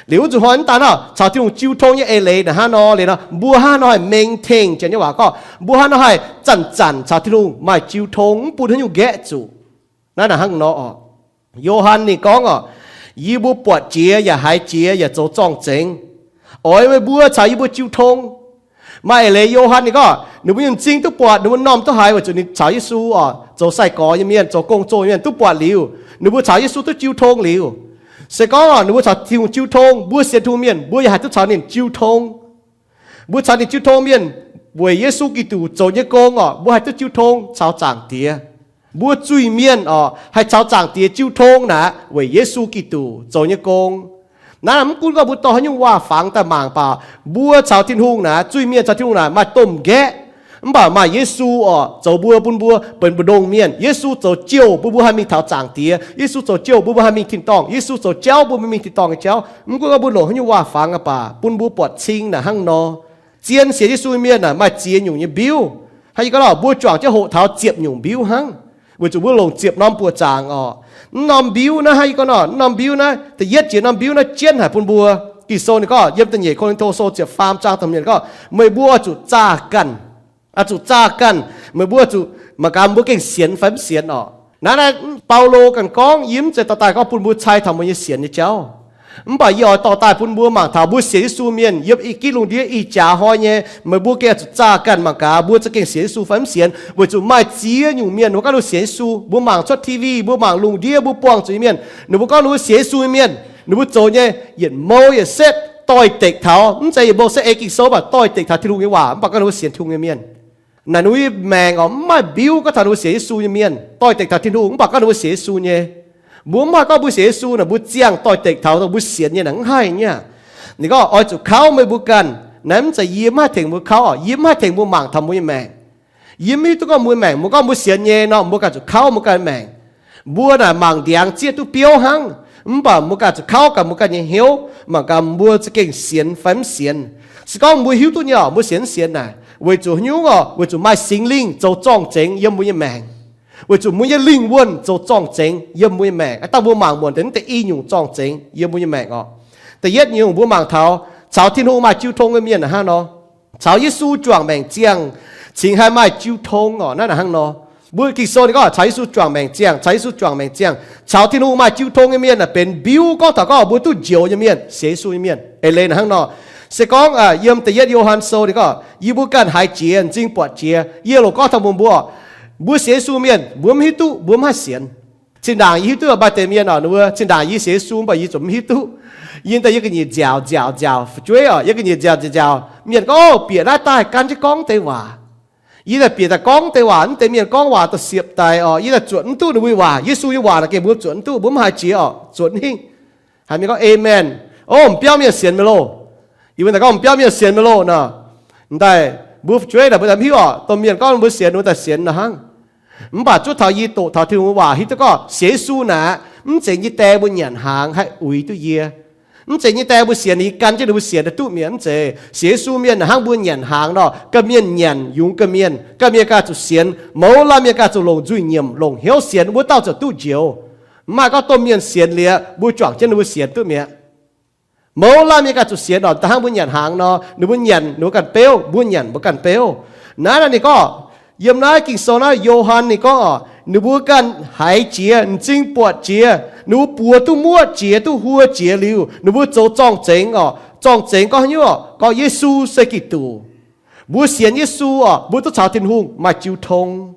Liuz wuov nzunc hnoi mv daan hnangv caux Tin-Hungh jiu tong nyei eix leiz naaic hnangv nor, liuz nor mbuo hnangv nor haih maintain, Janx nyei waac gorngv mbuo hnangv nor haih zanc-zanc caux Tin-Hungh maaih jiu tong, mv bun haaix nyungc nqaeqv zuqc. Naaiv naaic hnangv nor orqc. Yo^han ninh gorngv orqc, yie mbuo buatc jiex yaac haiz jiex yaac zoux zorng-zengx. Oix meih mbuo caux yie mbuo jiu tong. Maaih eix leiz Yo^han ninh gorngv ninh mbuo nyei m'zing duqv buatc, ninh mbuo m'normh duqv haiz weic zuqc ninh caux Yesu orqc, zoux sai-gorx nyei mienh, zoux gong-zoh nyei mienh duqv buatc liuz, ninh mbuo caux Yesu duqv jiu tong liuz. Se gorngv orqc ninh mbuo caux Tin-Hungh jiu tong, mbuo sienx Tin-Hungh mienh mbuo yaac haih duqv caux ninh jiu tong. Mbuo caux ninh jiu tong mienh weic Yesu Giduc zoux nyei gong orqc, mbuo haih duqv jiu tong caux Zaangc Diex. Mbuo zuiz-mienh orqc haih caux Zaangc Diex jiu tong naaic weic Yesu Giduc zoux nyei gong. Naaiv mv gunv gorngv mbuo dorh haaix nyungc waac-fangx daaih mangc baac, mbuo caux Tin-Hungh naaic, zuiz-mienh caux Tin-Hungh naaic maaih domh nqaeqv. Mv baac maaih Yesu orqc zoux mbuo, bun mbuo benx mbu'ndongx mienh. Yesu zoux jouh bun mbuo haih mingh taux Zaangc Diex. Yesu zoux jouh bun mbuo haih mingh tin-dorngh. Yesu zoux jauv bun mbuo mingh tin-dorngh nyei jauv. Mv gunv gorngv mbuo longc haaix nyungc waac-fangx aqv baac, bun mbuo buatc cing naaic hnangv nor. Zien sienx Yesu nyei mienh naaic maaih ziex nyungc nyei mbiuv. Hnangv yie gorngv nor, mbuo juangc jienv hoqc taux ziepc nyungc mbiuv hnangv, weic zuqc mbuo longc ziepc norm buoqc zaangc orqc. Mv norm mbiuv naaiv, hnangv yie gorngv nor, mv norm mbiuv naaiv, da'yietv jiex norm mbiuv naaiv jienv haic bun mbuo. Ging-Sou ninh gorngv yiem da'nyeic Ko^lin^to Sou ziepc faam zaang da'hmz gorngv, meih mbuo oix zuqc zaah ganh. Oix zuqc zaah ganh. Meih mbuo zuqc mangc gaax mbuo gengh sienx fai mv sienx orqc. Naaiv naaiv Baulo ganh gorngv, yie mv zeiz dorh daaih gorngv bun mbuo cai taux mbuo nyei sienx nyei jauv. Mv baac yie oix dorh daaih bun mbuo mangc taux mbuo sienx Yesu mienh yiem i gitv lungh ndiev ih jaax hnoi nyei, meih mbuo gengh oix zuqc zaah ganh mangc gaax mbuo za'gengh sienx Yesu fai mv sienx, weic zuqc maaih ziex nyungc mienh ninh mbuo gorngv ninh mbuo sienx Yesu, mbuo mangc cuotv T V, mbuo mangc lungh ndiev, mbuo buangh zuqc nyei mienh, ninh mbuo gorngv ninh mbuo sienx Yesu nyei mienh, ninh mbuo zoux nyei yietc mouh yietc setv doix-dekc taux, mv zeiz yietc mouh setv ei Ging-Sou mv baac doix-dekc taux Tin-Hungh nyei waac mv baac gorngv ninh mbuo sienx Tin-Hungh nyei mienh. Naaic ninh mbuo nyei maengc orqc mv maaih mbiuv gorngv taux ninh mbuo sienx Yesu nyei mienh. Doix-dekc taux Tin-Hungh mv baac gorngv ninh mbuo sienx Yesu nyei. Mbuo mv haih gorngv mbuo sienx Yesu naaic mbuo ziangh doix-dekc taux dongh mbuo sienx nyei naaic, mv haih nyei aqv. Ninh gorngv oix zuqc kauv meih mbuo ganh. Naaiv mv zeiz yie mv haih tengx mbuo kauv orqc, yie mv haih tengx mbuo mangc taux mbuo nyei maengc. Yie mv hiuv duqv gorngv mbuo maengc, mbuo gorngv mbuo sienx nyei nor mbuo ganh zuqc kauv mbuo ganh maengc. Mbuo naaic mangc ndiangx zieqv duqv biouv hnangv, mv baac mbuo ganh zuqc kauv ganh mbuo ganh nyei hnyouv, mangc gaax mbuo za'gengh sienx fai mv sienx. Se gorngv mbuo hiuv duqv nyei orqc, mbuo sienx mv sienx naaic, weic zuqc haaix nyungc orqc? Weic zuqc maaih Singx Lingh zoux zorng-zengx yiem mbuo nyei maengc. Weic zuqc mbuo nyei lingh wuonh zoux zorng-zengx yiem mbuo nyei maengc. Aa, dangh mbuo mangc muonc deix naaiv deix i nyungc zorng-zengx yiem mbuo nyei maengc orqc. Da'yietv nyungc mbuo mangc taux caux Tin-Hungh maaih jiu tong nyei mienh hnangv nor, caux Yesu juangc maengc ziangh cingx haih maaih jiu tong orqc. Naaiv naaic hnangv nor, mbuo Ging-Sou ninh gorngv caux Yesu juangc maengc ziangh, caux Yesu juangc maengc ziangh, caux Tin-Hungh maaih jiu tong nyei mienh naaic benx mbiuv gorngv taux gorngv mbuo duqv njoux nyei mienh, sienx Yesu nyei mienh. Eix leiz naaic hnangv nor, se gorngv yiem da'yietv Yo^han Sou ninh gorngv, yie mbuo ganh haiz jiex, m'zing buatc jiex. Yie loc gorngv taux mbuo, mbuo, mbuo sienx Yesu mienh mbuo mv hiuv duqv, mbuo mv haih sienx. Zinh ndaangc yie hiuv duqv maaih deix mienh oc, ninh mbuo zinh ndaangc yie sienx Yesu mv baac yie zuqc mv hiuv duqv. Yie daaih yie ga'nyiec nziaauc nziaauc nziaauc fu'jueiv oc, yie ga'nyiec nziaauc nziaauc nziaauc. Mienh gorngv, Ov, bieqc naaiv daaih gan jienv gorngv deix waac. Yie daaih bieqc daaih gorngv deix waac, mv deix mienh gorngv waac da'siepv daic oc, yie daaih zuotc mv duqv ninh mbuo waac. Yesu nyei waac naaic gengh mbuo zuotc mv duqv, mbuo mv haih jiex oc, zuotc mv hingh. Haiz mienh gorngv, Aamen. Ov, m'biauv mienh sienx meih loh. Yie mbuo daaih gorngv, M'biauv mienh sienx meih loh nor. M'daaih mbuo fu'jueiv naaic mbuo daaih mv hiuv oc, dongh mienh gorngv mbuo sienx, ninh mbuo daaih sienx nor hnangv. Mv baac zuov taux yie doqc taux Tin-Hungh nyei waac hiuv duqv gorngv sienx Yesu naaic, mv zeiz nyei die mbuo nyanc hnaangx haih uix duqv yie. Mv zeiz nyei die mbuo sienx, yie gan jienv ninh mbuo sienx daaih duqv mi'aqv. Mv zeiz. Sienx Yesu mienh naaic hnangv mbuo nyanc hnaangx nor, ga'mienh nyanc yungz ga'mienh, ga'mienh ganh zuqc sienx. Mouz laanh mienh ganh zuqc longc nzuih nyiemc, longc hnyouv sienx, wuov dauh ziouc duqv njoux. Mv maaih gorngv domh mienh sienx liuz, mbuo juangc jienv ninh mbuo sienx duqv mi'aqv. Mouz laanh mienh ganh zuqc sienx oc, da'hnangv mbuo nyanc hnaangx nor, ninh mbuo nyanc ninh mbuo ganh beuv, mbuo nyanc mbuo ganh beuv. Naaiv naaic ninh gorngv, yiem naaiv Ging-Sou naaiv, Yo^han ninh gorngv oc, ninh mbuo ganh haiz jiex, m'zing buatc jiex, ninh mbuo buoz duqv muoqv jiex, duqv huo jiex liuz, ninh mbuo zoux zorng-zengx oc. Zorng-zengx gorngv haaix nyungc oc? Gorngv Yesu se Giduc. Mbuo sienx Yesu oc, mbuo duqv caux Tin-Hungh maaih jiu tong.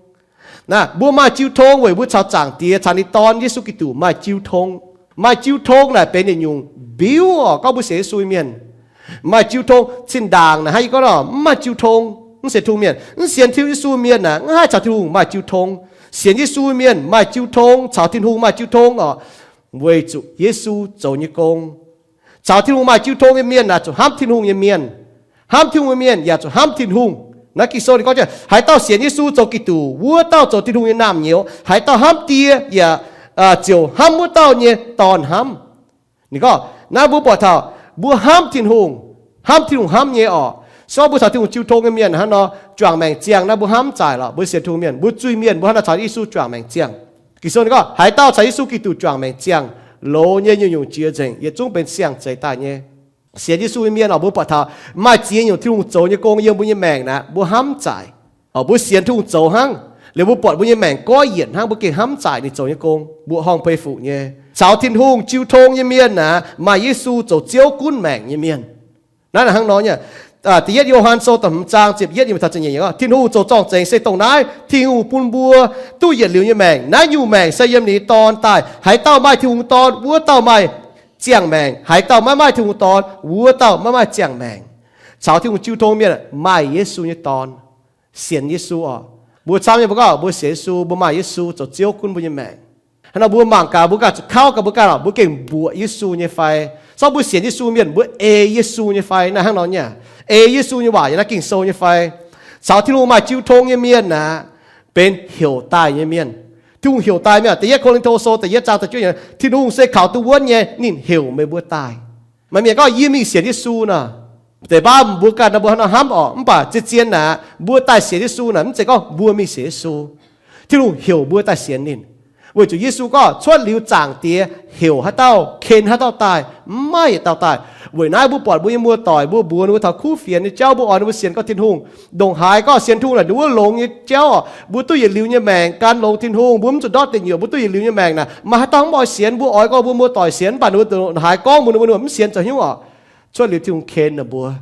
Naaiv mbuo maaih jiu tong weic mbuo caux Zaangc Diex, caux ninh Dorn Yesu Giduc maaih jiu tong. Maaih jiu tong naaic benx yietc nyungc mbiuv oc, gorngv mbuo sienx Yesu nyei mienh. Maaih jiu tong. Zinh ndaangc naaic hnangv yie gorngv nor, mv maaih jiu tong, mv sienx Tin-Hungh mienh, mv sienx Tin, Yesu mienh naaic, mv haih caux Tin-Hungh maaih jiu tong. Sienx Yesu mienh maaih jiu tong, caux Tin-Hungh maaih jiu tong oc, weic zuqc Yesu zoux nyei gong. Caux Tin-Hungh maaih jiu tong nyei mienh naaic zuqc hnamv Tin-Hungh nyei mienh. Hnamv Tin-Hungh nyei mienh yaac zuqc hnamv Tin-Hungh. Naaiv Ging-Sou ninh gorngv, haaix dauh sienx Yesu zoux Giduc, wuov dauh zoux Tin-Hungh nyei naamh nyouz. Haaix dauh hnamv Die yaac ziouc hnamv wuov dauh nyei dorn hnamv. Ninh gorngv naaiv mbuo buatc taux mbuo hnamv Tin-Hungh, hnamv Tin-Hungh hnamv nyei oc. Se gorngv mbuo caux Tin-Hungh jiu tong nyei mienh hnangv nor, juangc maengc ziangh naaiv mbuo hnamv zaaic lorqc. Mbuo sienx Tin-Hungh mienh, mbuo zuiz-mienh, mbuo hnangv naaiv caux Yesu juangc maengc ziangh. Ging-Sou ninh gorngv, haaix dauh caux Yesu Giduc juangc maengc ziangh, loz nyei nyungc-nyungc jiex nzengc, yietc zungv benx siang-zeix daaih nyei. Sienx Yesu nyei mienh oc, mbuo buatc taux maaih ziex nyungc Tin-Hungh zoux nyei gong yiem mbuo nyei maengc naaic, mbuo hnamv zaaic. Oc, mbuo sienx Tin-Hungh zoux hnangv, liuz mbuo buatc mbuo nyei maengc goiv yienc hnangv, mbuo gengh hnamv zaaic ninh zoux nyei gong, mbuoqc horngh pei fuqv nyei. Caux Tin-Hungh jiu tong nyei mienh naaic, maaih Yesu zoux Ziouv gunv maengc nyei mienh. Naaiv hnangv nor nyei. Da'yietv Yo^han Sou da'hmz zaang ziepc yietv nyei taux ziepc nyeic, Tin-Hungh zoux zorng-zengx se dongh naaiv, Tin-Hungh bun mbuo duqv yietc liuz nyei maengc. Naaiv nyungc maengc se yiem ninh nyei Dorn daaih. Haaix dauh maaih Tin-Hungh Dorn, wuov dauh maaih ziangh maengc. Haaix dauh maiv maaih Tin-Hungh Dorn, wuov dauh maiv maaih ziangh maengc. Caux Tin-Hungh jiu tong mienh maaih Yesu nyei Dorn, sienx Yesu oc. Mbuo camv nyei mbuo gorngv mbuo sienx Yesu, mbuo maaih Yesu zoux Ziouv gunv mbuo nyei maengc. Hnangv nor mbuo mangc gaax, mbuo ganh zuqc kauv gaax mbuo ganh oc, mbuo gengh mbuoqc Yesu nyei fai? Se gorngv mbuo sienx Yesu mienh, mbuo ei Yesu nyei fai? Naaiv hnangv nor nyei. Ei Yesu nyei waac yiem naaiv Ging-Sou nyei fai? Caux Tin-Hungh maaih jiu tong nyei mienh aeqv, benx heuc daaih nyei mienh. Tin-Hungh heuc daaih mienh. Da'yietv Ko^lin^to Sou da'yietv zaang da'juov nyei, Tin-Hungh se kaux duqv wuonv nyei, ninh heuc meih mbuo daaih. Maaih mienh gorngv, yie mingh sienx Yesu nor. Deix baav mbuo ganh nor mbuo hnangv nor hnamv oc, mv baac zien-zien naaic mbuo daaih sienx Yesu naaic mv zeiz gorngv mbuo mingh sienx Yesu. Tin-Hungh heuc mbuo daaih sienx ninh. Weic zuqc Yesu gorngv cuotv liuz Zaangc Diex heuc haaix dauh, ken haaix dauh daaih, mv maaih yietc dauh daaih. Weic naaiv mbuo buatc mbuo nyei muoz-doic, mbuo mbuox ninh mbuo taux kuv fienx nyei jauv, mbuo oix ninh mbuo sienx gorngv Tin-Hungh. Ndongc haaix gorngv sienx Tin-Hungh naaic ninh wuov longx nyei jauv oc, mbuo duqv yietc liuz nyei maengc gan longx Tin-Hungh, mbuo mv zuqc ndortv deic nyuoqc, mbuo duqv yietc liuz nyei maengc naaic, maaih haaix dauh mv oix sienx? Mbuo oix gorngv mbuo muoz-doic sienx, mv baac ninh mbuo ndongc haaix gorngv mbuo, ninh mbuo mv sienx zoux hnyouv oc. Cuotv liuz Tin-Hungh ken ninh mbuo.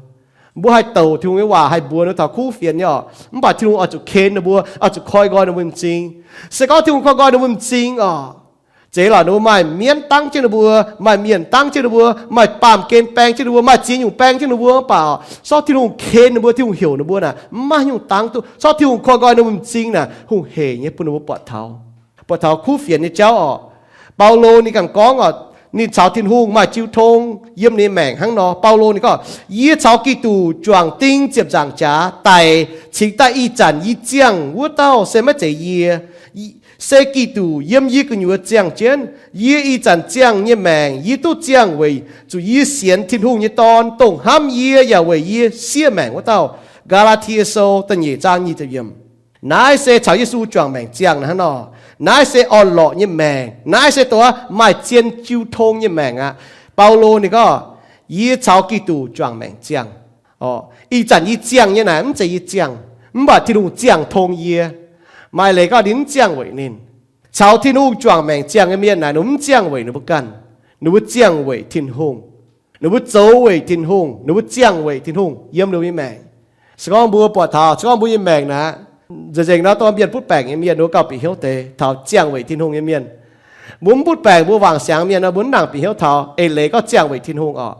Mbuo haih douc Tin-Hungh nyei waac, haih mbuox ninh taux kuv fienx nyei oc, mv baac Tin-Hungh oix zuqc ken ninh mbuo, oix zuqc koi nqoi ninh mbuo m'zing. Se gorngv Tin-Hungh koi nqoi ninh mbuo m'zing oc, zeiz lorqc ninh mbuo maaih mienv dangv jienv ninh mbuo, maaih mienh dangv jienv ninh mbuo, maaih baamh gen baeng jienv ninh mbuo, maaih ziex nyungc baeng jienv ninh mbuo, mv baac se gorngv Tin-Hungh ken ninh mbuo, Tin-Hungh heuc ninh mbuo naaic, mv maaih nyungc dangv duqv. Se gorngv Tin-Hungh koi nqoi ninh mbuo m'zing naaic, hungh heic nyei bun ninh mbuo buatc taux, buatc taux kuv fienx nyei jauv oc. Baulo ninh ganh gorngv oc, ninh caux Tin-Hungh maaih jiu tong yiem ninh maengc hnangv nor. Baulo ninh gorngv, yie caux Giduc juangc ding ziepc nzaangc jaax daic, cingx daaih ih zanc yie ziangh wuov dauh se maiv zeiz yie, se Giduc yiem yie gu'nyuoz ziangh jienv. Yie ih zanc ziangh nyei maengc, yie duqv ziangh weic zuqc yie sienx Tin-Hungh nyei Dorn, dongh hnamv yie yaac weic yie siev maengc wuov dauh. Gaa^laa^tie Sou da'nyeic zaang nyic ziepc yiemc. Naaiv se caux Yesu juangc maengc ziangh hnangv nor. Naaiv se orn-lorqc nyei maengc. Naaiv se dongh maaih zien jiu tong nyei maengc aqv. Baulo ninh gorngv, yie caux Giduc juangc maengc ziangh. Ih zanc yie ziangh nyei naaic mv zeiz yie ziangh, mv baac Tin-Hungh ziangh tong yie. Maaih leiz gorngv ninh mv ziangh weic ninh. Caux Tin-Hungh juangc maengc ziangh nyei mienh naaic ninh mv ziangh weic ninh mbuo ganh. Ninh mbuo ziangh weic Tin-Hungh. Ninh mbuo zoux weic Tin-Hungh, ninh mbuo ziangh weic Tin-Hungh yiem ninh mbuo nyei maengc. Se gorngv mbuo buatc taux, se gorngv mbuo nyei maengc naaic, nzengc-nzengc nor dongh mienh butv baengc nyei mienh, ninh mbuo gauh bieqc hnyouv deix taux ziangh weic Tin-Hungh nyei mienh. Mbuo mv butv baengc, mbuo wangc siangx mienh nor, mbuo mv nangc bieqc hnyouv taux eix leiz gorngv ziangh weic Tin-Hungh orqc.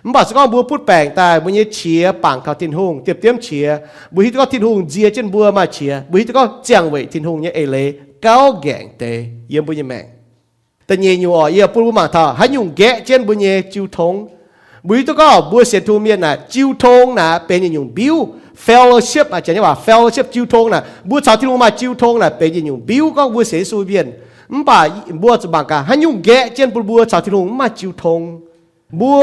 Mv baac se gorngv mbuo butv baengc daaih, mbuo nyei qiex bangc kaux Tin-Hungh, diepv-diemv qiex, mbuo hiuv duqv gorngv Tin-Hungh nzie jienv mbuo maaih qiex, mbuo hiuv duqv gorngv ziangh weic Tin-Hungh nyei eix leiz gauh nqaengc deix yiem mbuo nyei maengc. Da'nyeic nyungc orqc, yie bun mbuo mangc taux haaix nyungc nqaeqv jienv mbuo nyei jiu tong. Mbuo hiuv duqv gorngv mbuo sienx Tin-Hungh mienh naaic, jiu tong naaic benx yietc nyungc mbiuv. Fellowship, janx nyei waac fellowship, jiu tong naaic, mbuo caux Tin-Hungh maaih jiu tong naaic benx yietc nyungc mbiuv gorngv mbuo sienx Yesu mienh. Mv baac mbuo zuqc mangc gaax haaix nyungc nqaeqv jienv bun mbuo caux Tin-Hungh mv maaih jiu tong. Mbuo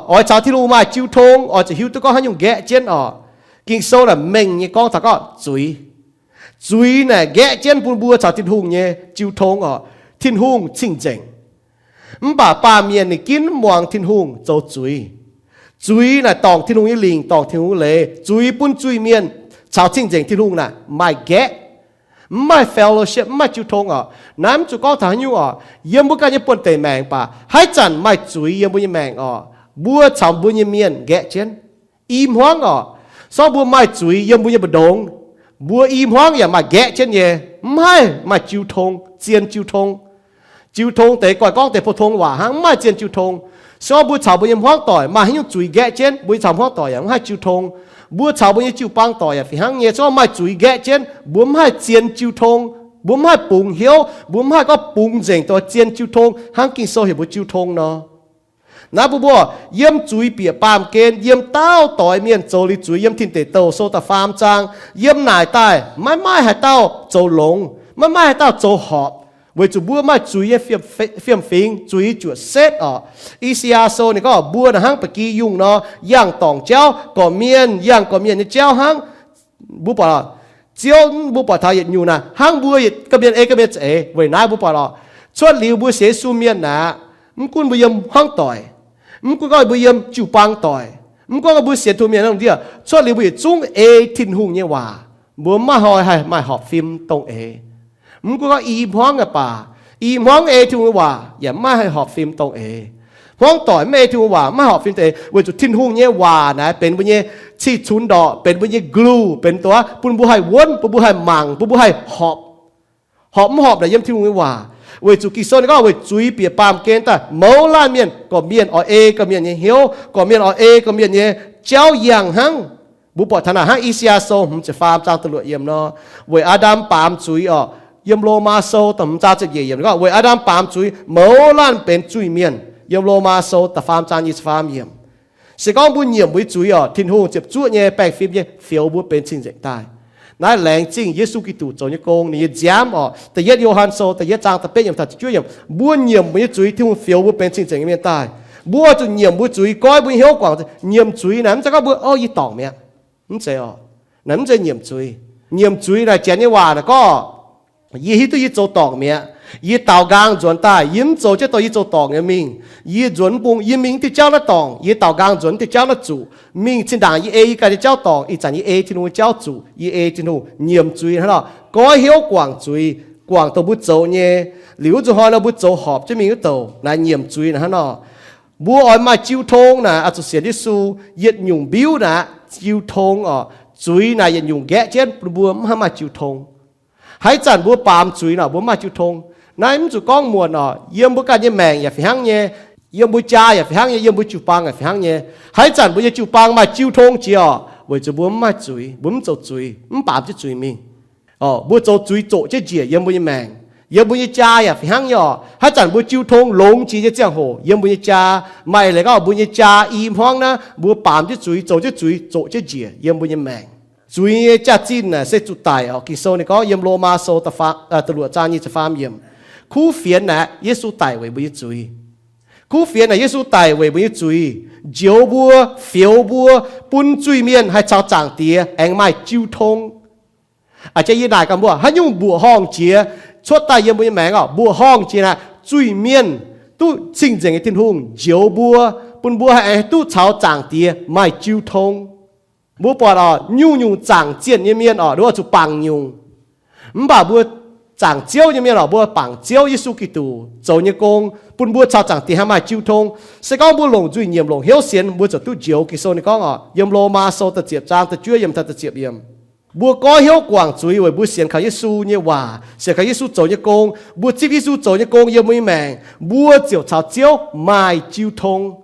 oix caux Tin-Hungh maaih jiu tong, oix zuqc hiuv duqv gorngv haaix nyungc nqaeqv jienv orqc. Ging-Sou naaic mengh nyei gorngv taux gorngv zuiz. Zuiz naaic nqaeqv jienv bun mbuo caux Tin-Hungh nyei jiu tong orqc. Tin-Hungh cing-nzengc. Mv baac baamh mienh ninh ginv muangx Tin-Hungh zoux zuiz. Zuiz naaic dorngc Tin-Hungh nyei lingc, dorngc Tin-Hungh nyei leiz. Zuiz bun zuiz-mienh caux cing-nzengc Tin-Hungh naaic maaih nqaeqv, mv maaih fellowship, mv maaih jiu tong orqc. Naaiv mv zuqc gorngv taux haaix nyungc orqc. Yiem mbuo ganh nyei buonv-deic maengc baac haaix zanc maaih zuiz yiem mbuo nyei maengc orqc, mbuo caux mbuo nyei mienh nqaeqv jienv. I hmuangv orqc, se gorngv mbuo maaih zuiz yiem mbuo nyei mbu'ndongx, mbuo i hmuangv yaac maaih nqaeqv jienv nyei, mv haih maaih jiu tong, zien jiu tong. Jiu tong deix goiv gorngv deix pou-tong waac hnangv, mv maaih zien jiu tong. Se gorngv mbuo caux mbuo nyei hmuangv doic maaih haaix nyungc zuiz nqaeqv jienv, mbuo nyei caux hmuangv doic yaac mv haih jiu tong. Mbuo caux mbuo nyei jiu-baang doic yaac fih hnangv nyei. Se gorngv maaih zuiz nqaeqv jienv, mbuo mv haih zien jiu tong, mbuo mv haih bungx hnyouv, mbuo mv haih gorngv bungx nzengc dongh zien jiu tong hnangv Ging-Sou heuc mbuo jiu tong nor. Naaiv bun mbuo yiem zuiz bieqc baamh gen, yiem dauh doix mienh zoux liuz zuiz. Yiem Tin Deic Douh Sou da'faam zaang, yiem naaic daaih maiv maaih haaix dauh zoux longx, maiv maaih haaix dauh zoux horpc, weic zuqc mbuo maaih zuiz nyei fiem-fingx, zuiz juoqc setv orqc. I^saa^yaa Sou ninh gorngv mbuo naaic hnangv ba'gi yungh nor, yangh dorngc jauv, gorqv-mienh yangh gorqv-mienh nyei jauv hnangv. Mbuo buatc, Ziouv, mbuo buatc taux yietc nyungc naaic hnangv mbuo yietc ga'mienh ei ga'mienh za'eix. Weic naaiv mbuo buatc orqc, cuotv liuz mbuo sienx Yesu mienh naaic, mv gunv mbuo yiem hmuangv doic, mv gunv gorngv mbuo yiem jiu-baang doic, mv gunv gorngv mbuo sienx Tin-Hungh mienh naaiv daaih, cuotv liuz mbuo yietc zungv ei Tin-Hungh nyei waac. Mbuo mv maaih hnoi haih maaih horpc fim dongh eix. Mv gunv gorngv i hmuangv aqv baac, i hmuangv ei Tin-Hungh nyei waac yaac mv maaih haih horpc fim dongh eix. Hmuangv doic mv ei Tin-Hungh waac mv maaih horpc fim dongh eix, weic zuqc Tin-Hungh nyei waac naaic benx mbuo nyei cih cunx ndorqc, benx mbuo nyei glue, benx dongh bun mbuo haih wuonv, bun mbuo haih mangc, bun mbuo haih horpc. Horpc mv horpc naaic yiem Tin-Hungh nyei waac. Weic zuqc Ging-Sou ninh gorngv weic zuiz bieqc baamh gen daaih mouz laanh mienh, gorqv-mienh oix ei gorqv-mienh nyei hnyouv, gorqv-mienh oix ei gorqv-mienh nyei jauv yangh hnangv. Mbuo buatc taux naaic hnangv I^saa^yaa Sou hmz ziepc faam zaang da'luoqc yiemc nor, weic Aa^ndam baamz zuiz orqc. Yiem Lomaa Sou da'hmz zaang ziepc nyeic yiemc gorngv weic Aa^ndam baamz zuiz mouz laanh benx zuiz-mienh. Yiem Lomaa Sou da'faam zaang nyic ziepc faam yiemc. Se gorngv mbuo nyiemc mbuo nyei zuiz orqc, Tin-Hungh ziepc zuoqv nyei baengh fim nyei fioux mbuo benx cing-nzengc daaih. Naaiv laengz zingh Yesu Giduc zoux nyei gong, ninh nyei nziaamv orqc. Da'yietv Yo^han Sou da'yietv zaang da'betv yiemc taux da'juov yiemc, mbuo nyiemc mbuo nyei zuiz, Tin-Hungh fioux mbuo benx cing-nzengc nyei mienh daaih. Mbuo oix zuqc nyiemc mbuo zuiz, goiv mbuo nyei hnyouv guangc. Nyiemc zuiz naaic mv zeiz gorngv mbuo, o, yie dorngc mi'aqv. Mv zeiz orqc. Naaiv mv zeiz nyiemc zuiz. Nyiemc zuiz naaic Janx nyei waac naaic gorngv, yie hiuv duqv yie zoux dorngc mi'aqv. Yie daaux nqaang nzuonx daaih, yie mv zoux jienv dongh yie zoux dorngc nyei mingh. Yie nzuonx mv bung, yie mingh diuh jauv naaiv dorngc, yie daaux nqaang nzuonx diuh jauv naaiv zuqc. Mingh zinh ndaangc yie ei yie ganh nyei jauv dorngc, ih zanc yie ei Tin-Hungh nyei jauv zuqc, yie ei Tin-Hungh. Nyiemc zuiz hnangv nor, goiv hnyouv guangc zuiz, guangc dongh mbuo zoux nyei, liuz wuov nzunc hnoi nor mbuo zoux horpc jienv mingh wuov douc, naaiv nyiemc zuiz naaic hnangv nor. Mbuo oix maaih jiu tong naaic, oix zuqc sienx Yesu. Yietc nyungc mbiuv naaic jiu tong orqc, zuiz naaic yietc nyungc nqaeqv jienv bun mbuo mv haih maaih jiu tong. Haaix zanc mbuo baamz zuiz nor, mbuo mv maaih jiu tong. Naaiv mv zuqc gorngv muonc orqc, yiem mbuo ganh nyei maengc yaac fih hnangv nyei, yiem mbuo jaa yaac fih hnangv nyei, yiem mbuo jiu-baang yaac fih hnangv nyei. Haaix zanc mbuo nyei jiu-baang maaih jiu tong jiex orqc, weic zuqc mbuo mv maaih zuiz, mbuo mv zoux zuiz, mv baamz jienv zuiz mingh. Mbuo zoux zuiz zoqc jienv njiec yiem mbuo nyei maengc. Yiem mbuo nyei jaa yaac fih hnangv nyei orqc. Haaix zanc mbuo jiu tong longx jiex nyei ziangh hoc, yiem mbuo nyei jaa, maaih leiz gorngv mbuo nyei jaa i hmuangv naaiv, mbuo baamz jienv zuiz, zoux jienv zuiz, zoqc jienv njiec yiem mbuo nyei maengc. Zuiz nyei jaax-zinh naaic se zuqc daic orqc. Ging-Sou ninh gorngv yiem Lomaa Sou da'luoqc zaang nyic ziepc faam yiemc, kuv fienx naaic Yesu daic weic mbuo nyei zuiz. Kuv fienx naaic Yesu daic weic mbuo nyei zuiz, njoux mbuo, fioux mbuo, bun zuiz-mienh haih caux Zaangc Diex aengx maaih jiu tong. A'jang yie naaic gaax mbuo, haaix nyungc mbuoqc horngh jiex cuotv daaih yiem mbuo nyei maengc orqc? Mbuoqc horngh jiex naaic zuiz-mienh duqv cing-nzengc nyei Tin-Hungh njoux mbuo, bun mbuo haih aengx duqv caux Zaangc Diex maaih jiu tong. Mbuo buatc orqc, nyungc-nyungc zaangc zienh nyei mienh orqc, nduov zuqc bangc nyungc. Mv baac mbuo zaangc Ziouv nyei mienh orqc, mbuo bangc Ziouv Yesu Giduc zoux nyei gong, bun mbuo caux Zaangc Diex haih maaih jiu tong. Se gorngv mbuo longc nzuih nyiemc, longc hnyouv sienx, mbuo ziouc duqv njoux. Ging-Sou ninh gorngv orqc, yiem Lomaa Sou da'ziepc zaang da'juov yiemc taux da'ziepc yiemc, Mbuo goiv hnyouv guangc zuiz weic mbuo sienx kaux Yesu nyei waac, sienx kaux Yesu zoux nyei gong. Mbuo zipv Yesu zoux nyei gong yiem mbuo nyei maengc, mbuo ziouc caux Ziouv maaih jiu tong.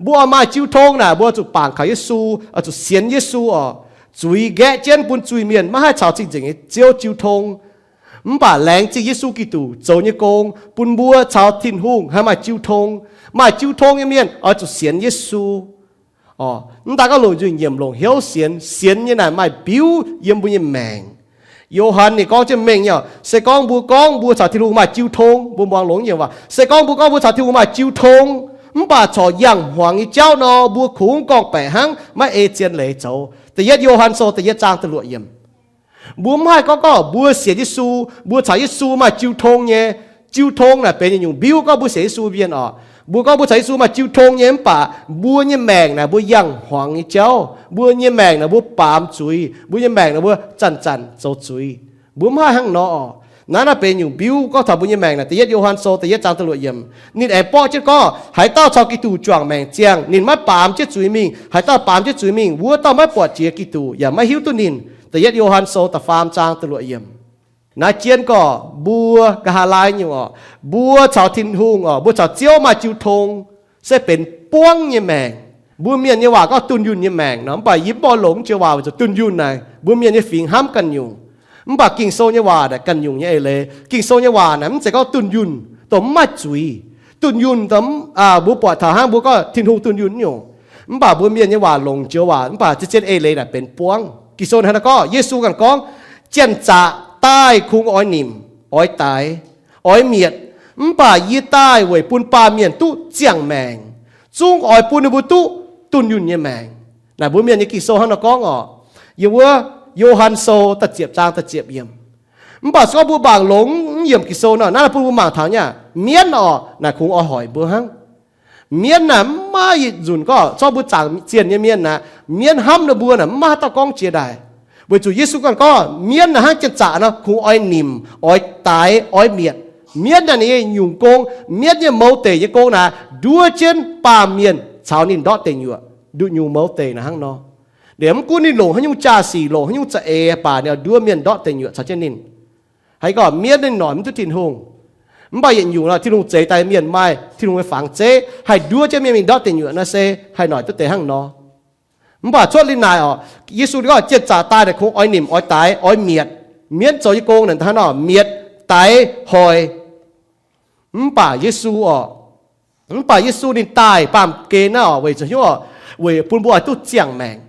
Mbuo oix maaih jiu tong naaic, mbuo zuqc bangc kaux Yesu, oix zuqc sienx Yesu oc. Zuiz nqaeqv jienv bun zuiz-mienh, maiv haih caux Cing-Nzengc nyei Ziouv jiu tong. Mv baac laengz zingh Yesu Giduc zoux nyei gong bun mbuo caux Tin-Hungh haih maaih jiu tong. Maaih jiu tong nyei mienh oix zuqc sienx Yesu. Mv daaih gorngv longc nzuih nyiemc longc hnyouv sienx, sienx nyei naaic maaih biuv yiem mbuo nyei maengc. Yo^han ninh gorngv jienv mengh nyei, se gorngv mbuo gorngv mbuo caux Tin-Hungh maaih jiu tong, mbuo muangx longx nyei waac, se gorngv mbuo gorngv mbuo caux Tin-Hungh maaih jiu tong, mv baac corc yangh hmuangx nyei jauv nor, mbuo kungx gorngv-baeqc hnangv, maiv ei zien leiz zoux. Da'yietv Yo^han Sou da'yietv zaang da'luoqc yiemc. Mbuo mv haih gorngv gorngv mbuo sienx Yesu, mbuo caux Yesu maaih jiu tong nyei. Jiu tong naaic benx yietc nyungc mbiuv gorngv mbuo sienx Yesu mienh oc. Mbuo gorngv mbuo caux Yesu maaih jiu tong nyei mv baac mbuo nyei maengc naaic mbuo yangh hmuangx nyei jauv, mbuo nyei maengc naaic mbuo baamz zuiz, mbuo nyei maengc naaic mbuo zanc-zanc zoux zuiz. Mbuo mv haih hnangv nor oc. Naaiv naaiv benx nyungc mbiuv gorngv taux mbuo nyei maengc naaic. Da'yietv Yo^han Sou da'yietv zaang da'luoqc yiemc, ninh aengx borqv jienv gorngv, haaix dauh caux Giduc juangc maengc ziangh, ninh maiv baamz jienv zuiz mingh. Haaix dauh baamz jienv zuiz mingh, wuov dauh maiv buatc jiex Giduc yaac maiv hiuv duqv ninh. Da'yietv Yo^han Sou da'faam zaang da'luoqc yiemc. Naaiv jienv gorngv mbuo nqa'haav laai nyungc oc, mbuo caux Tin-Hungh oc, mbuo caux Ziouv maaih jiu tong, se benx buangv nyei maengc. Mbuo mienh nyei waac gorngv dunh yunh nyei maengc nor, mv baac yie mv oix longc naaiv joux waac weic zuqc dunh yunh naaic mbuo mienh nyei fingx hnamv ganh nyungc. Mv baac Ging-Sou nyei waac naaic ganh nyungc nyei eix leiz. Ging-Sou nyei waac naaic mv zeiz gorngv dunh yunh dongh mv maaih zuiz. Dunh yunh dongh mbuo buatc taux hnangv mbuo gorngv Tin-Hungh dunh yunh nyungc. Mv baac mbuo mienh nyei waac longc joux waac, mv baac zien-zien eix leiz naaic benx buangv. Ging-Sou hnangv naaiv gorngv, Yesu ganh gorngv, Janx-zaqc daaih kungx oix nimc, oix daix, oix mietc, mv baac yie daaih weic bun baamh mienh duqv ziangh maengc, zungv oix bun ninh mbuo duqv dunh yunh nyei maengc. Naaic mbuo mienh nyei Ging-Sou hnangv nor gorngv oc. Yiem wuov Yo^han Sou da'ziepc zaang da'ziepc yiemc. Mv baac se gorngv mbuo mangc longx mv yiemc Ging-Sou nor, naaiv bun mbuo mangc taux nyei aqv, mienv oc, naaic kungx oix hoic mbuo hnangv. Mienv naaic mv maaih yietc nzunc gorngv zorqv mbuo zaangc zienh nyei mienh naaic, mienv hnamv ninh mbuo naaic mv maaih haaix dauh gorngv jiex daaih. Weic zuqc Yesu ganh gorngv mienv naaic hnangv janx-zaqc nor, kungx oix nimc, oix daix, oix mietc. Mienv naaic ninh nyei nyungc gong, mienv nyei mouz deic nyei gong naaic nduov jienv baamh mienh caux ninh ndortv deic nyuoqc. Nduqc nyungc mouz deic naaic hnangv nor. Liemh mv gunv ninh longc haaix nyungc jaa-sic, longc haaix nyungc za'eix baac ninh oix nduov mienh ndortv deic nyuoqc caux jienv ninh. Haaix gorngv mienv ninh noic mv duqv Tin-Hungh. Mv baac yietc nyungc nor, Tin-Hungh zeix daaih mienh maaih Tin-Hungh nyei fangx zeiv, haih nduov jienv mienh mingh ndortv deic nyuoqc nor se haih noic duqv deix hnangv nor. Mv baac cuotv liuz naaic oc, Yesu ninh gorngv janx-zaqc daaih naaic kungx oix nimc, oix daix, oix mietc. Mienv zoux nyei gong naaic hnangv nor, mietc, daix, hoic. Mv baac Yesu oc, mv baac Yesu ninh daaih baamh gen naaiv oc, weic zuqc hnyouv oc, weic bun mbuo oix duqv ziangh maengc.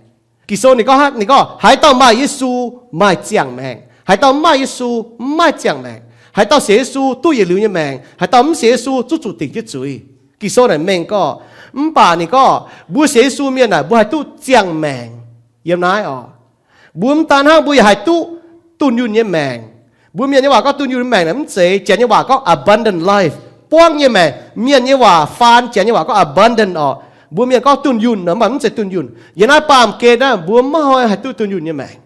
Ging-Sou ninh gorngv, ninh gorngv, haaix dauh maaih Yesu maaih ziangh maengc. Haaix dauh mv maaih Yesu mv maaih ziangh maengc. Haaix dauh sienx Yesu duqv yietc liuz nyei maengc. Haaix dauh mv sienx Yesu zungv zuqc dingc jienv zuiz. Ging-Sou naaic mengh gorngv, mv baac ninh gorngv mbuo sienx Yesu mienh naaic mbuo haih duqv ziangh maengc yiem naaiv oc. Mbuo mv daan hnangv, mbuo yaac haih duqv dunh yunh nyei maengc. Mbuo mienh nyei waac gorngv dunh yunh nyei maengc naaic mv zeiz, Janx nyei waac gorngv abundant life, buangv nyei maengc. Mienh nyei waac faan Janx nyei waac gorngv abundant oc. Mbuo mienh gorngv dunh yunh nor, mv baac mv zeiz dunh yunh. Yiem naaiv baamh gen naaiv mbuo maiv haih duqv dunh yunh nyei maengc.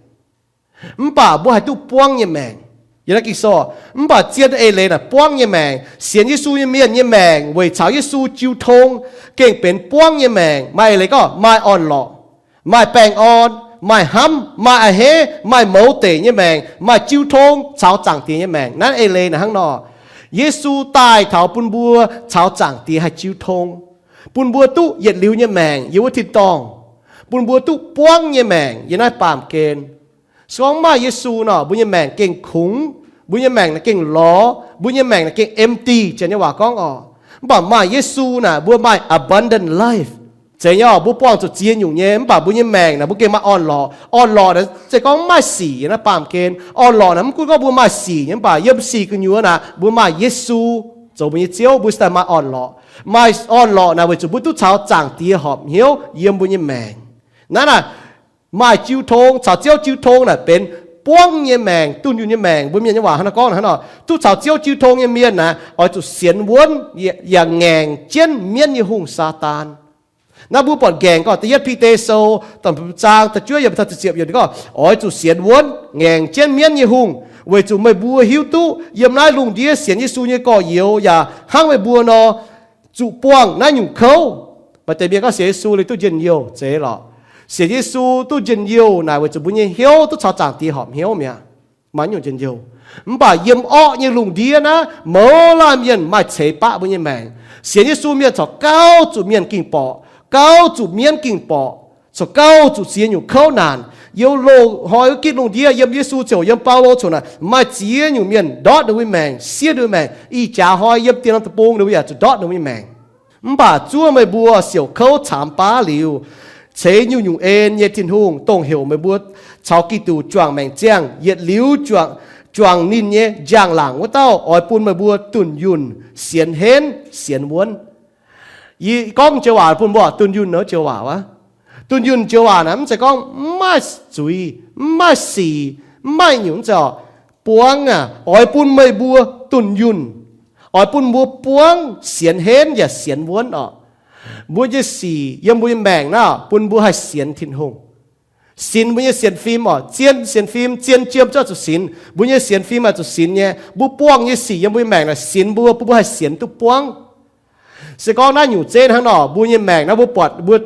Mv baac mbuo haih duqv buangv nyei maengc. Yiem naaiv Ging-Sou, mv baac zien eix leiz naaic buangv nyei maengc, sienx Yesu nyei mienh nyei maengc weic caux Yesu jiu tong, gengh benx buangv nyei maengc. Maaih eix leiz gorngv maaih orn-lorqc, maaih baengh orn, maaih hnamv, maaih a'hneiv, maaih mouz deic nyei maengc, maaih jiu tong caux Zaangc Diex nyei maengc. Naaiv eix leiz naaic hnangv nor, Yesu daaih taux bun mbuo caux Zaangc Diex haih jiu tong, bun mbuo duqv yietc liuz nyei maengc yiem wuov tin-dorngh, bun mbuo duqv buangv nyei maengc yiem naaiv baamh gen. Se gorngv maaih Yesu nor, mbuo nyei maengc gengh kungx, mbuo nyei maengc naaic gengh lorz, mbuo nyei maengc naaic gengh empty, Janx nyei waac gorngv oc. Mv baac maaih Yesu naaic mbuo maaih abundant life. Zeiz nyei oc, mbuo buangh zuqc ziex nyungc nyei, mv baac mbuo nyei maengc naaic mbuo gengh maaih orn-lorqc. Orn-lorqc naaic se gorngv mv maaih sic yiem naaiv baamh gen. Orn-lorqc naaic mv gunv gorngv mbuo maaih sic nyei, mv baac yiem sic gu'nyuoz naaic mbuo maaih Yesu zoux mbuo nyei Ziouv, mbuo se daaih maaih orn-lorqc. Maaih orn-lorqc naaic weic zuqc mbuo duqv caux Zaangc Diex horpc hnyouv yiem mbuo nyei maengc. Naaiv naaic maaih jiu tong, caux Ziouv jiu tong naaic benx buangv nyei maengc, dunh yunh nyei maengc. Mbuo mienh nyei waac hnangv naaiv gorngv hnangv nor, duqv caux Ziouv jiu tong nyei mienh naaic oix zuqc sienx wuonv yaac ngaengc jienv mienv nyei hungh, Saadaan. Naaiv mbuo buatc ngaengc gorngv da'yietv Bide Sou da'hmz zaang da'juov yiemc taux da'ziepc yiemc gorngv, oix zuqc sienx wuonv ngaengc jienv mienv nyei hungh, weic zuqc meih mbuo hiuv duqv yiem naaiv lungh ndiev sienx Yesu nyei gorx-youz yaac hnangv meih mbuo nor, zuqc buangh naaiv nyungc kouv. Maaih deix mienh gorngv sienx Yesu liuz duqv njien-youh, zeiz lorqc. Sienx Yesu duqv njien-youh naaic weic zuqc mbuo nyei hnyouv duqv caux Zaangc Diex horpc hnyouv mi'aqv. Maaih nyungc njien-youh. Mv baac yiem orqv nyei lungh ndiev naaiv, mouz laanh mienh maaih ceix baqv mbuo nyei maengc. Sienx Yesu mienh corc gauh zuqc mienh ging borqc, gauh zuqc mienv ging borqc, corc gauh zuqc ziex nyungc kouv naanc. Yiem loz-hnoi wuov gitv lungh ndiev, yiem Yesu ziouc, yiem Baulo ziouc naaic, maaih ziex nyungc mienh ndortv ninh mbuo nyei maengc, siev ninh mbuo maengc. Ih jaax hnoi yiem dien norm deic-bung ninh mbuo yaac zuqc ndortv ninh mbuo nyei maengc. Mv baac zuov meih mbuo siouc kouv caamx baav liuz, ceix nyungc-nyungc en nyei Tin-Hungh, dongh heuc meih mbuo caux Giduc juangc maengc ziangh, yietc liuz juangc ninh nyei njang-laangc wuov dauh, oix bun meih mbuo dunh yunh, sienx henv, sienx wuonv. Yie gorngv joux waac bun mbuo dunh yunh nor joux waac wuov. Dunh yunh joux waac naaic mv zeiz gorngv mv maaih zuiz, mv maaih sic, mv maaih nyungc, mv zeiz orqc. Buangv aac, oix bun meih mbuo dunh yunh, oix bun mbuo buangv sienx henv yaac sienx wuonv orqc. Mbuo nyei sic yiem mbuo nyei maengc naaiv bun mbuo haih sienx Tin-Hungh. Sinx mbuo nyei sienx fim orqc, zien sienx fim, zien jiem zuqc sinx. Mbuo nyei sienx fim oix zuqc sinx nyei. Mbuo buangh nyei sic yiem mbuo nyei maengc naaic sinx mbuo, bun mbuo haih sienx duqv buangv. Se gorngv naaiv nyungc zeiv hnangv nor, mbuo nyei maengc naaiv mbuo buatc mbuo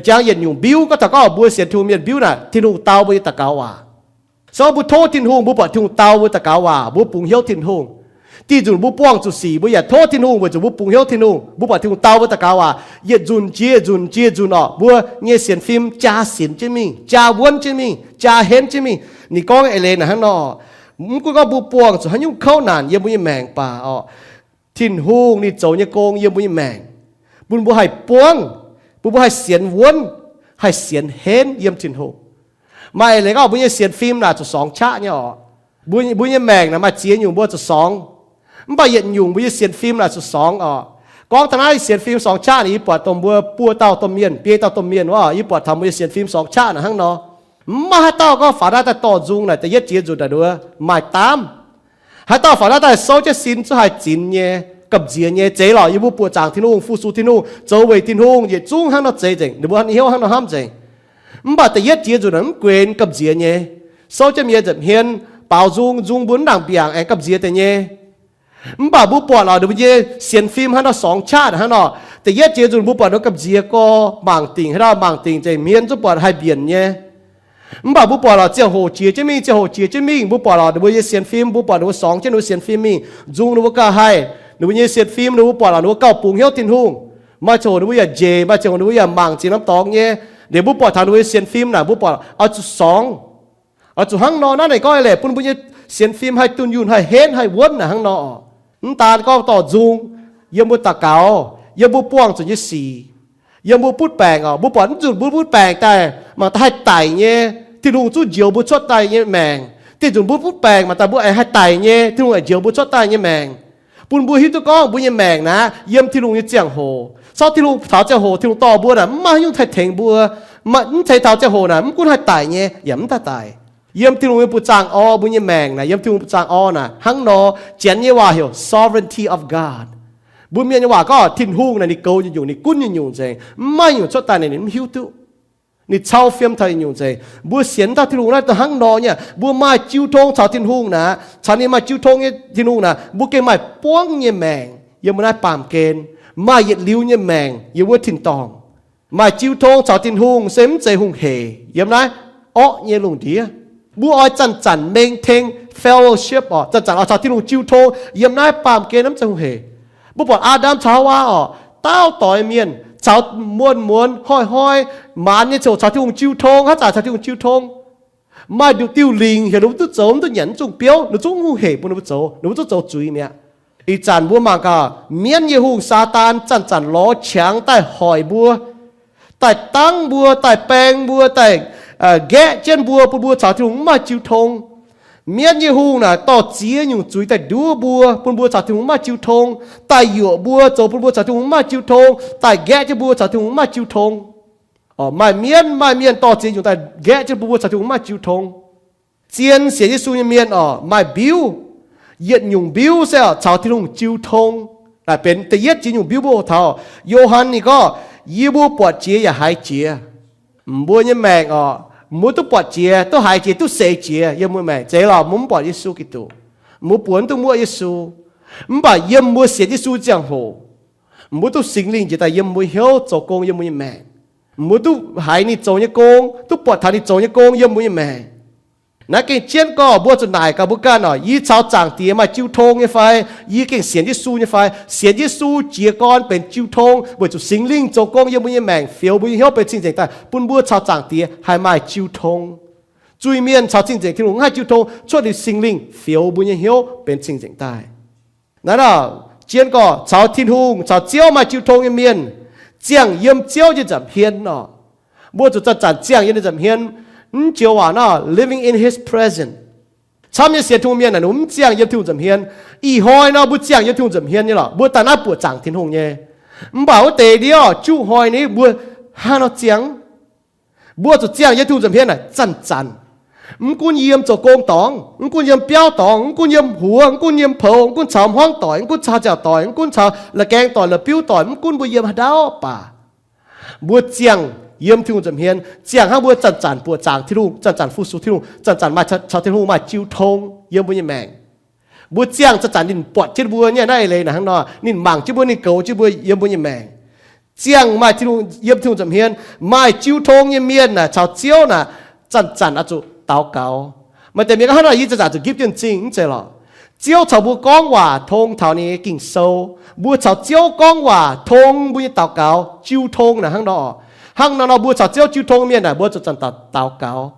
jangx yietc nyungc mbiuv, gorngv taux gorngv mbuo sienx Tin-Hungh mienh mbiuv naaic, Tin-Hungh dau mbuo nyei daux gaux waac. Se gorngv mbuo tov Tin-Hungh, mbuo buatc Tin-Hungh dau mbuo daux gaux waac, mbuo bungx hnyouv Tin-Hungh. Diuh nzunc mbuo buangh zuqc sic, mbuo yaac tov Tin-Hungh weic zuqc mbuo bungx hnyouv Tin-Hungh, mbuo buatc Tin-Hungh dau mbuo daux gaux waac. Yietc nzunc jiex nzunc jiex nzunc orqc, mbuo nyei sienx fim jaa sinx jienv mingh, jaa wuonv jienv mingh, jaa henv jienv mingh. Ninh gorngv eix leiz naaic hnangv nor, mv gunv gorngv mbuo buangh zuqc haaix nyungc kouv naanc yiem mbuo nyei maengc baac orqc, Tin-Hungh ninh zoux nyei gong yiem mbuo nyei maengc, bun mbuo haih buangv, bun mbuo haih sienx wuonv, haih sienx henv yiem Tin-Hungh. Maaih eix leiz gorngv mbuo nyei sienx fim naaic zuqc sorngx qaqv nyei orqc. Mbuo nyei maengc naaic maaih ziex nyungc mbuo zuqc sorngx, mv baac yietc nyungc mbuo nyei sienx fim naaic zuqc sorngx orqc. Gorngv taux naaiv sienx fim sorngx qaqv naaic, yie buatc dongh mbuo buo dauh domh mienh, biei dauh domh mienh wuov, yie buatc taux mbuo nyei sienx fim sorngx qaqv naaic hnangv nor. Mv maaih haaix dauh gorngv faaux naaiv daaih dorh nzung naaic da'yietv jiex nzunc naaic nduov maaih daamv. Haaix dauh faaux naaiv daaih souv jienv sin zungv haih zinx nyei, gamh nziex nyei. Zeiz lorqc, yie mbuo buoqc zaangc Tin-Hungh, fu-sux Tin-Hungh, zoux weic Tin-Hungh yietc zungv hnangv nor zeiz nzengc. Ninh mbuo hnyouv hnangv nor hnamv nzengc. Mv baac da'yietv jiex nzunc naaic mv guenx gamh nziex nyei. Souv jienv mienh nza'hmien baaux nzung, nzung mbuo mv nangc mbiaangc aengx gamh nziex deix nyei. Mv baac mbuo buatc lorqc ninh mbuo nyei sienx fim hnangv nor sorngx qaqv hnangv nor. Da'yietv jiex nzunc mbuo buatc ninh mbuo gamh nziex gorx, mangc dingc, haaix dauh mangc dingc nza'hmien zungv buatc haih mbienc nyei. Mv baac mbuo buatc lorqc ziangh hoc jiex jienv mingh, ziangh hoc jiex jienv mingh, mbuo buatc lorqc ninh mbuo nyei sienx fim, mbuo buatc ninh mbuo sorngx jienv ninh mbuo sienx fim mingh, nzung ninh mbuo gauh haih. Ninh mbuo nyei sienx fim ninh mbuo buatc lorqc ninh mbuo gauh bungx hnyouv Tin-Hungh. Maaih ziangh hoc ninh mbuo yaac njiec, maaih ziangh hoc ninh mbuo yaac mangc ziex norm dorngx nyei. Liuz mbuo buatc taux ninh mbuo nyei sienx fim naaic mbuo buatc oix zuqc sorngx. Oix zuqc hnangv nor naaiv ninh gorngv eix leiz bun ninh mbuo nyei sienx fim haih dunh yunh, haih henv, haih wuonv naaic hnangv nor. Mv daan gorngv dorh nzung, yiem mbuo daux gaux, yiem mbuo buangh zuqc nyei sic, yiem mbuo butv baengc orqc. Mbuo buatc mv nzunc mbuo butv baengc daaih mangc daaih haih daic nyei, Tin-Hungh zungv njoux mbuo cuotv daaih nyei maengc. Diuh nzunc mbuo butv baengc mangc daaih mbuo aengx haih daic nyei, Tin-Hungh aengx njoux mbuo cuotv daaih nyei maengc. Bun mbuo hiuv duqv gorngv mbuo nyei maengc naaic yiem Tin-Hungh nyei ziangh hoc. Caux Tin-Hungh, taux ziangh hoc Tin-Hungh dorh mbuo naaic mv maaih haaix nyungc haih tengx mbuo. Mv, mv ceix taux ziangh hoc naaic mv gunv haih daic nyei yaac mv daaih daic. Yiem Tin-Hungh nyei buoz-zaangv orv mbuo nyei maengc naaic, yiem Tin-Hungh buoz-zaangv orv naaic hnangv nor. Janx nyei waac heuc sovereignty of God. Mbuo mienh nyei waac gorngv Tin-Hungh naaic ninh goux nyungc-nyungc, ninh gunv nyungc-nyungc nzengc. Mv maaih nyungc cuotv daaih ninh mv hiuv duqv. Ninh cau fiem taux nyungc-nyungc nzengc. Mbuo sienx taux Tin-Hungh naaiv dongh hnangv nor nyei. Mbuo maaih jiu tong caux Tin-Hungh naaic, caux ninh maaih jiu tong nyei Tin-Hungh naaic, mbuo gengh maaih buangv nyei maengc yiem mbuo naaiv baamh gen, maaih yietc liuz nyei maengc yiem wuov tin-dorngh. Maaih jiu tong caux Tin-Hungh se mv zeiz hungh heic yiem naaiv orqv nyei lungh ndiev. Mbuo oix zanc-zanc maintain fellowship orqc, zanc-zanc oix caux Tin-Hungh jiu tong yiem naaiv baamh gen, mv zeiz hungh heic. Mbuo buatc Aa^ndam caux Haawaa orqc, dauh doix mienh caux muonz-muonz hnoi-hnoi maanz nyei ziouc caux Tin-Hungh jiu tong, haaix zanc caux Tin-Hungh jiu tong. Maaih nduqc diuh lingc heuc ninh mbuo duqv zoux, mv duqv nyanc naaiv zungh biouv, ninh zungv hungh heic bun ninh mbuo zoux, ninh mbuo zungv zoux zuiz mi'aqv. Ih zanc mbuo mangc gaax, mienv nyei hungh Saadaan zanc-zanc lorz qangx daaih hoic mbuo, daaih dangv mbuo, daaih baeng mbuo, daaih nqaeqv jienv mbuo, bun mbuo caux Tin-Hungh mv maaih jiu tong. Mienv nyei hungh naaic dorh ziex nyungc zuiz daaih nduov mbuo, bun mbuo caux Tin-Hungh mv maaih jiu tong, daaih yuoqc mbuo, zoux bun mbuo caux Tin-Hungh mv maaih jiu tong, daaih nqaeqv jienv mbuo caux Tin-Hungh mv maaih jiu tong. Orqc, maaih mienv, maaih mienh dorh ziex nyungc daaih nqaeqv jienv bun mbuo caux Tin-Hungh mv maaih jiu tong. Zien sienx Yesu nyei mienh orqc, maaih mbiuv, yietc nyungc mbiuv se orqc caux Tin-Hungh jiu tong. Naaic benx da'yietv jiex nyungc mbiuv mbuo taux Yo^han ninh gorngv, yie mbuo buatc jiex yaac haiz jiex. Mbuo nyei maengc orqc, mbuo duqv buatc jiex, duqv haiz jiex, duqv seix jiex yiem mbuo maengc. Zeiz lorqc, mbuo mv buatc Yesu Giduc, mbuo buonc mv duqv muoqv Yesu. Mv baac yiem mbuo sienx Yesu ziangh hoc, mbuo duqv Singx Lingh njiec daaih yiem mbuo hnyouv zoux gong yiem mbuo nyei maengc. Mbuo duqv haiz ninh zoux nyei gong, duqv buatc taux ninh zoux nyei gong yiem mbuo nyei maengc. Naaiv gengh jienv gorngv mbuo zuqc naaic gaax mbuo ganh oc, yie caux Zaangc Diex maaih jiu tong nyei fai? Yie gengh sienx Yesu nyei fai? Sienx Yesu jiez gorn benx jiu tong weic zuqc Singx Lingh zoux gong yiem mbuo nyei maengc, fioux mbuo nyei hnyouv benx cing-nzengc daaih, bun mbuo caux Zaangc Diex haih maaih jiu tong. Zuiz-mienh caux cing-nzengc Tin-Hungh mv haih jiu tong, cuotv liuz Singx Lingh fioux mbuo nyei hnyouv benx cing-nzengc daaih. Naaiv dauh jienv gorngv caux Tin-Hungh, caux Ziouv maaih jiu tong nyei mienh, ziangh yiem Ziouv nyei nza'hmien oc. Mbuo zuqc zanc-zanc ziangh yiem ninh nza'hmien. Mv joux waac nor, living in His presence. Camv nyei sienx Tin-Hungh mienh naaic, ninh mbuo mv ziangh yiem Tin-Hungh nza'hmien. Ih hnoi nor mbuo ziangh yiem Tin-Hungh nza'hmien nyei lorqc, mbuo daaih naaiv buoqc zaangc Tin-Hungh nyei. Mv baac wuov deix ndiev juqv hnoi ni mbuo hnangv nor ziangh. Mbuo zuqc ziangh yiem Tin-Hungh nza'hmien naaic zanc-zanc. Mv gunv yiem zoux gong dorngx, mv gunv yiem biauv dorngx, mv gunv yiem huox, mv gunv yiem poux, mv gunv caux hmuangv doic, mv gunv caux nziaauc doic, mv gunv caux la'gaeng doic, la'biuv doic, mv gunv mbuo yiem haaix dauh baac, mbuo ziangh yiem Tin-Hungh nza'hmien, ziangh hnangv mbuo zanc-zanc buoqc zaangc Tin-Hungh, zanc-zanc fu-sux Tin-Hungh, zanc-zanc maaih caux Tin-Hungh maaih jiu tong yiem mbuo nyei maengc. Mbuo ziangh zanc-zanc ninh buatc jienv mbuo nyei naaiv eix leiz naaic hnangv nor, ninh mangc jienv mbuo, ninh goux jienv mbuo yiem mbuo nyei maengc. Ziangh maaih Tin-Hungh, yiem Tin-Hungh nza'hmien, maaih jiu tong nyei mienh naaic caux Ziouv naaic zanc-zanc oix zuqc daux gaux. Maaih deix mienh gorngv, hnangv nor yie zanc-zanc zuqc gipv jienv m'zing, mv zeiz lorqc. Ziouv caux mbuo gorngv waac tong taux ninh nyei Ging-Sou. Mbuo caux Ziouv gorngv waac tong mbuo nyei daux gaux, jiu tong naaic hnangv nor. Hnangv nor nor mbuo caux Ziouv jiu tong mienh naaic mbuo zuqc zanc-zanc daux gaux.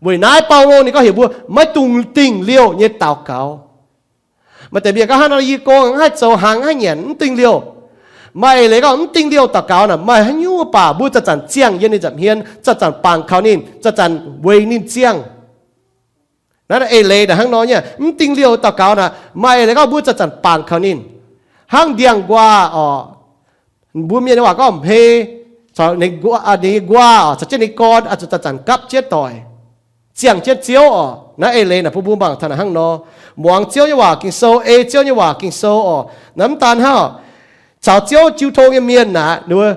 Weic naaiv Baulo ninh gorngv heuc mbuo maiv dungx dingh liouh nyei daux gaux. Maaih deix mienh gorngv, hnangv nor yie gong mv haih zoux, hnaangx mv haih nyanc, mv dingh liouh. Maaih eix leiz gorngv mv dingh liouh daux gaux naaic maaih haaix nyungc baac mbuo zanc-zanc ziangh yiem ninh nza'hmien, zanc-zanc bangc kaux ninh, zanc-zanc weic ninh ziangh. Naaiv eix leiz naaic hnangv nor nyei, mv dingh liouh daux gaux naaic maaih eix leiz gorngv mbuo zanc-zanc bangc kaux ninh. Hnangv ndiangx-nquaah oc, mbuo mienh nyei waac gorngv hmei, ninh nyei nquaah oc, caux jienv ninh gorn oix zuqc zanc-zanc gapv jienv doic, ziangh jienv Ziouv oc. Naaiv eix leiz naaic bun mbuo mangc taux naaic hnangv nor, muangx Ziouv nyei waac Ging-Sou, ei Ziouv nyei waac Ging-Sou oc. Naaiv mv daan hnangv, caux Ziouv jiu tong nyei mienh naaic ninh mbuo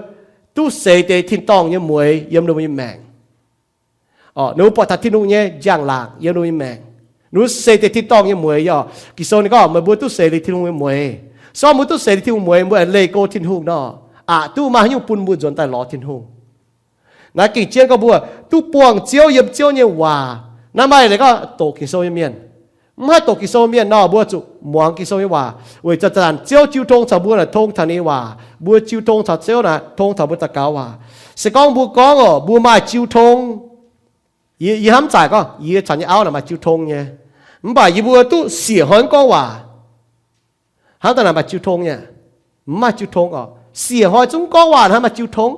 duqv seix deix tin-dorngh nyei mueix yiem ninh mbuo nyei maengc. Ninh mbuo buatc taux Tin-Hungh nyei njang-laangc yiem ninh mbuo nyei maengc. Ninh mbuo seix deix tin-dorngh nyei mueix oc. Ging-Sou ninh gorngv meih mbuo duqv seix liuz Tin-Hungh nyei mueix. Se gorngv mbuo duqv seix liuz Tin-Hungh mueix, mbuo aengx leih go Tin-Hungh nor, aqc duqv maaih haaix nyungc bun mbuo nzuonx daaih lorz Tin-Hungh. Naaiv gengh jienv gorngv mbuo duqv buangh Ziouv yiem Ziouv nyei waac. Naaiv maaih leiz gorngv doqc Ging-Sou nyei mienh, mv haih doqc Ging-Sou mienh nor, mbuo zuqc muangx Ging-Sou nyei waac weic zanc-zanc Ziouv jiu tong caux mbuo naaic tong taux ninh nyei waac. Mbuo jiu tong caux Ziouv naaic tong taux mbuo daux gaux waac. Se gorngv mbuo gorngv oc, mbuo maaih jiu tong. Yie, yie hnamv zaaic gorngv yie caux nyei auv naaic maaih jiu tong nyei. Mv baac yie mbuo duqv siec hnoi mv gorngv waac. Hnangv daaih naaic maaih jiu tong nyei? Mv maaih jiu tong oc. Siec hnoi zungv gorngv waac hnangv, maaih jiu tong.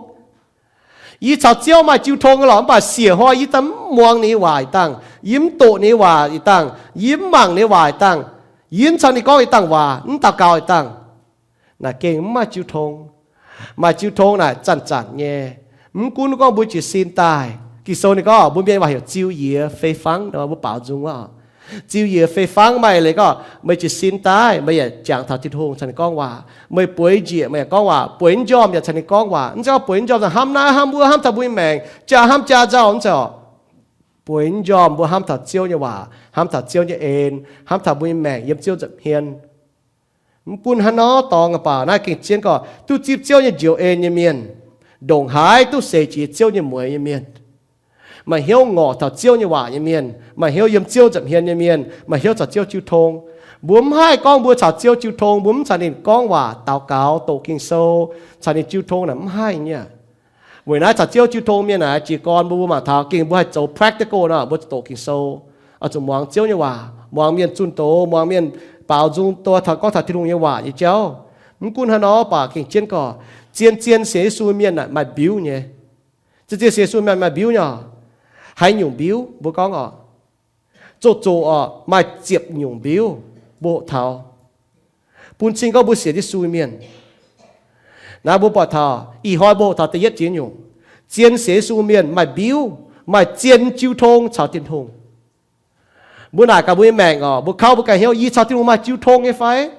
Yie caux Ziouv maaih jiu tong nyei lorqc, mv baac siec hnoi yie daaih mv muangx ninh nyei waac ih dangh, yie mv doqc ninh nyei waac ih dangh, yie mv mangc ninh nyei waac ih dangh, yie mv caux ninh gorngv ih dangh waac, mv daux gaux ih dangh, naaic gengh mv maaih jiu tong. Maaih jiu tong naaic zanc-zanc nyei. Mv gunv gorngv mbuo jiez sin daaih, Ging-Sou ninh gorngv mbuo mienh waac heuc ziu yiex fei fangv, mbuo baaux nzung wuov. Ziu yiex fei fangv maaih leiz gorngv meih jiez sin daaih, meih yaac jangx taux Tin-Hungh caux ninh gorngv waac. Meih bueix njiec, meih yaac gorngv waac. Bueix njormh yaac caux ninh gorngv waac. Mv zeiz gorngv bueix njormh hnamv naaiv hnamv wuov, hnamv taux mbuo nyei maengc, jaa hnamv jaa nzauh, mv zeiz oc. Bueix njormh mbuo hnamv taux Ziouv nyei waac, hnamv taux Ziouv nyei en, hnamv taux mbuo nyei maengc yiem Ziouv nza'hmien. Mv gunv hnangv nor dorngx baac naaiv gengh zien gorqv duqv zipv Ziouv nyei njoux en nyei mienh, ndongc haaix duqv seix jiex Ziouv nyei mueix nyei mienh, maaih hnyouv ngorc taux Ziouv nyei waac nyei mienh, maaih hnyouv yiem Ziouv nza'hmien nyei mienh, maaih hnyouv caux Ziouv jiu tong. Mbuo mv haih gorngv mbuo caux Ziouv jiu tong, mbuo mv caux ninh gorngv waac, daux gaux, doqc Ging-Sou, caux ninh jiu tong naaic mv haih nyei. Weic naaiv caux Ziouv jiu tong mienh naaic jiez gorn mbuo, mbuo mangc taux gengh mbuo haih zoux practical nor, mbuo zuqc doqc Ging-Sou, oix zuqc muangx Ziouv nyei waac, muangx mienh zunh doz, muangx mienh baaux nzung doz taux gorngv taux Tin-Hungh nyei waac nyei jauv. Mv gunv hnangv nor baac gengh jienv gorqv zien-zien sienx Yesu mienh naaic maaih mbiuv nyei. Zien-zien sienx Yesu mienh maaih mbiuv nyei oc. Haaix nyungc mbiuv mbuo gorngv oc? Zoqc zoqc oc, maaih ziepc nyungc mbiuv mbuo hoqc taux, bun cing gorngv mbuo sienx Yesu mienh. Naaiv mbuo buatc taux ih hnoi mbuo hoqc taux da'yietv jiex nyungc, zien sienx Yesu mienh maaih mbiuv, maaih zien jiu tong caux Tin-Hungh. Mbuo naaic gaax mbuo nyei maengc oc, mbuo kauv mbuo ganh hnyouv, yie caux Tin-Hungh maaih jiu tong nyei fai?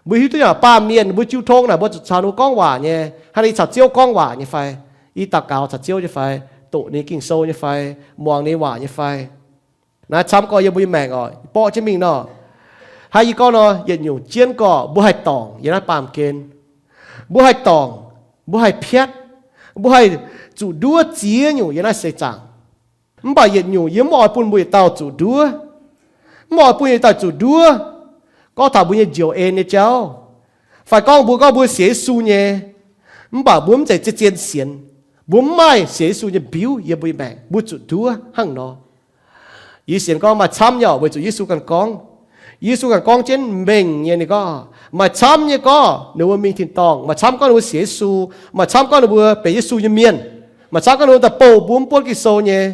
Mbuo hiuv duqv nyei, baamh mienh mbuo jiu tong naaic mbuo zuqc caux ninh mbuo gorngv waac nyei. Hnangv naaic yie caux Ziouv gorngv waac nyei fai? Yie daux gaux caux Ziouv nyei fai? Doqc ninh Ging-Sou nyei fai? Muangx ninh waac nyei fai? Naaiv camv gorx yiem mbuo nyei maengc oc, borqv jienv mingh nor. Hnangv yie gorngv nor, yietc nyungc jienv gorqv mbuo haih dorngc yiem naaiv baamh gen. Mbuo haih dorngc, mbuo haih piatv, Mbuo haih zuqc nduov ziex nyungc yiem naaiv seix zaangc. Mv baac yietc nyungc yie mv oix bun mbuo yietc dauh zuqc nduov. Mv oix bun yietc dauh zuqc nduov gorngv taux mbuo nyei njoux en nyei jauv, fai gorngv mbuo gorngv mbuo sienx Yesu nyei, mv baac mbuo mv zeiz zien-zien sienx, mbuo mv maaih sienx Yesu nyei mbiuv yiem mbuo nyei maengc, mbuo zuqc nduov hnangv nor. Yie sienx gorngv maaih camv nyei oc, weic zuqc Yesu ganh gorngv. Yesu ganh gorngv jienv mengh nyei, ninh gorngv maaih camv nyei gorngv ninh mbuo mingh tin-dorngh, maaih camv gorngv ninh mbuo sienx Yesu, maaih camv gorngv ninh mbuo benx Yesu nyei mienh, maaih camv gorngv ninh mbuo daaih bouh mbuo mv buonv Ging-Sou nyei.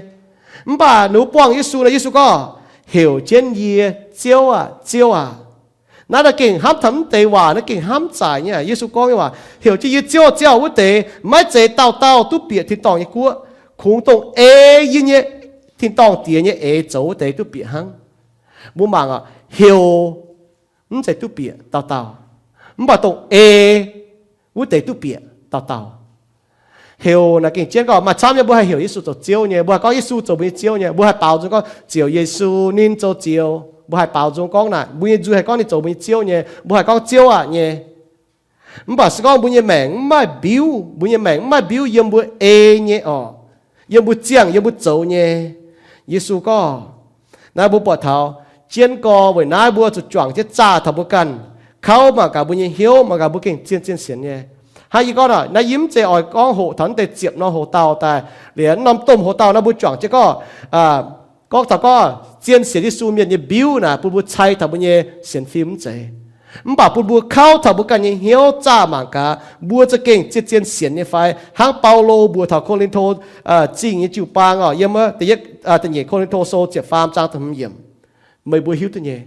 Mv baac ninh mbuo buangh Yesu nor, Yesu gorngv, Heuc jienv yie, Ziouv aac, Ziouv aac. Naaiv gengh hnamv taux mv deix waac, naaiv gengh hnamv zaic nyei. Yesu gorngv nyei waac, Heuc jienv yie, Ziouv, Ziouv, wuov deix maiv zeiz dauh dauh duqv bieqc tin-dorngh nyei guoqv, kungx dongh ei yie nyei tin-dorngh Diex nyei eix zoux wuov deix duqv bieqc hnangv. Mbuo mangc oc, heuc mv zeiz duqv bieqc dauh dauh, mv baac dongh ei wuov deix duqv bieqc dauh dauh. Heuc naaic gengh jienv gorngv maaih camv nyei, mbuo haih heuc Yesu zoux Ziouv nyei, mbuo haih gorngv Yesu zoux mbuo nyei Ziouv nyei, mbuo haih baaux nzung gorngv ziouc Yesu ninh zoux Ziouv, mbuo haih baaux nzung gorngv naaic, mbuo nyei nzuih haih gorngv ninh zoux mbuo nyei Ziouv nyei, mbuo haih gorngv Ziouv aac nyei. Mv baac se gorngv mbuo nyei maengc mv maaih mbiuv, mbuo nyei maengc mv maaih mbiuv yiem mbuo ei nyei oc, yiem mbuo ziangh, yiem mbuo zoux nyei. Yesu gorngv, naaiv mbuo buatc taux jienv gorx weic naaiv mbuo zuqc juangc jienv zaah taux mbuo ganh, kauv mangc gaax mbuo nyei hnyouv, mangc gaax mbuo gengh zien-zien sienx nyei. Hnangv yie gorngv naaic, naaiv yie mv zeiz oix gorngv hoqc taux naaiv deix ziepc norm hoc-dauh daaih, liuz norm domh hoc-dauh naaiv mbuo juangc jienv gorngv, gorngv taux gorngv zien sienx Yesu mienh nyei mbiuv naaic bun mbuo cai taux mbuo nyei sienx fim mv zeiz. Mv baac bun mbuo kauv taux mbuo ganh nyei hnyouv zaah mangc gaax, mbuo za'gengh zien-zien sienx nyei fai, hnangv Baulo mbuox taux Ko^lin^to Zingh nyei jiu-baang oc, yiem da'nyeic Ko^lin^to Sou ziepc faam zaang da'hmz yiemc. Meih mbuo hiuv duqv nyei.